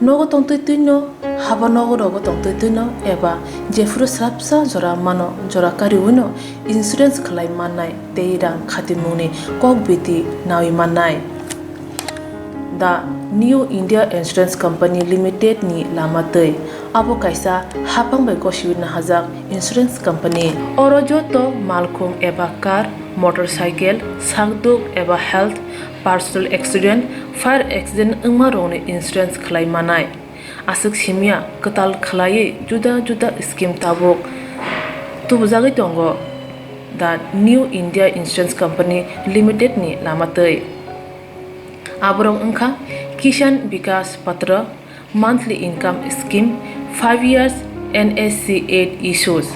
Nogo tongtwi twino, haba nogo rogo tongtwi twino eba jephuru swrapsa jora mano jora kariwino insurance khlai mannai tei rang khatimungni kok biti nawi mannai. The New India Insurance Company Limited ni lama twi. Abo kaisa haphang bai gosiwi nahajak insurance company. Oro joto malkhung eba car, motorcycle, sakduk eba health, personal accident, fire accident wngma rokni insurance khlai manai. Aswk simya kwtal khlaiwi juda juda scheme tabuk tubujagwi tongo the New India Insurance Company Limited ni lama twi. Aborok wngkha Kisan Vikas Patra, monthly income scheme, five years N S C eight issues,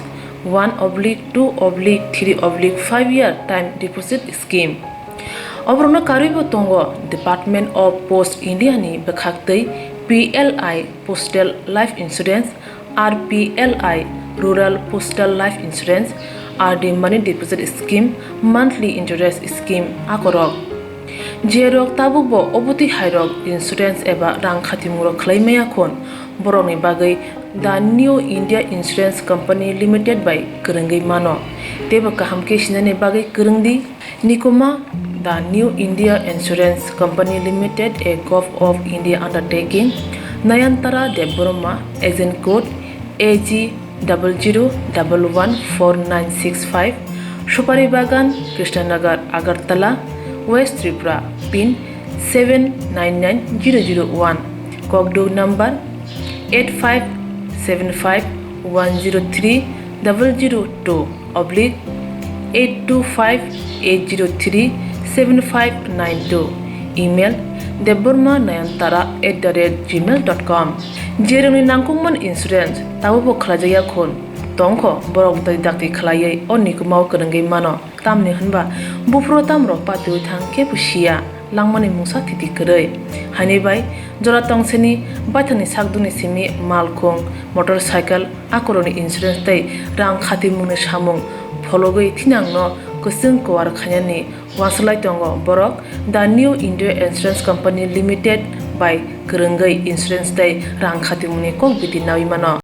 one oblique two oblique three oblique five year time deposit scheme. Oborokno karwibo tongo Department of Post India ni bwkhak twi P L I Postal Life Insurance, R P L I Rural Postal Life Insurance, R D Money Deposit Scheme, Monthly Interest Scheme akorok. Jerok tabukbo obotwi hairok insurance eba rang khatimungrok khlai maya khun, borokni bagwi The New India Insurance Company Limited bai kwrwngwi mano. Teibo kaham khe sinani bagwi kwrwng di. Nikuma, The New India Insurance Company Limited, a Govt of India undertaking, Nayantara Debbarma, agent code A G double zero double one four nine six five, Supari Bagan, Krishnanagar, Agartala, West Tripura, pin seven nine nine zero zero one, kokduk number eight five seven five one zero three double zero two oblique eight two five eight zero three seven five nine two, email debbarma nayantara at the rate gmail dot com. Jerokni nangkukmani insurance tabukbo khlaijakya khun tongkho, borok bwtwi dakti khlaiwi o nikumao kwrwngwi mano. Tamni hwnba buphuru tamrok patiwi thang kebo siya, langmani mungsa thiti kwrwi. Haini bai jora tongseni baithangni sakdukni simi malkhung, motorcycle, akorokni insurance tei rang khatimungni samung phologwi thinangno kwchwng kwar khainani uansuk lai tongo borok The New India Insurance Company Limited bai kwrwngwi insurance tei rang khatimungni kok biti nawi mano.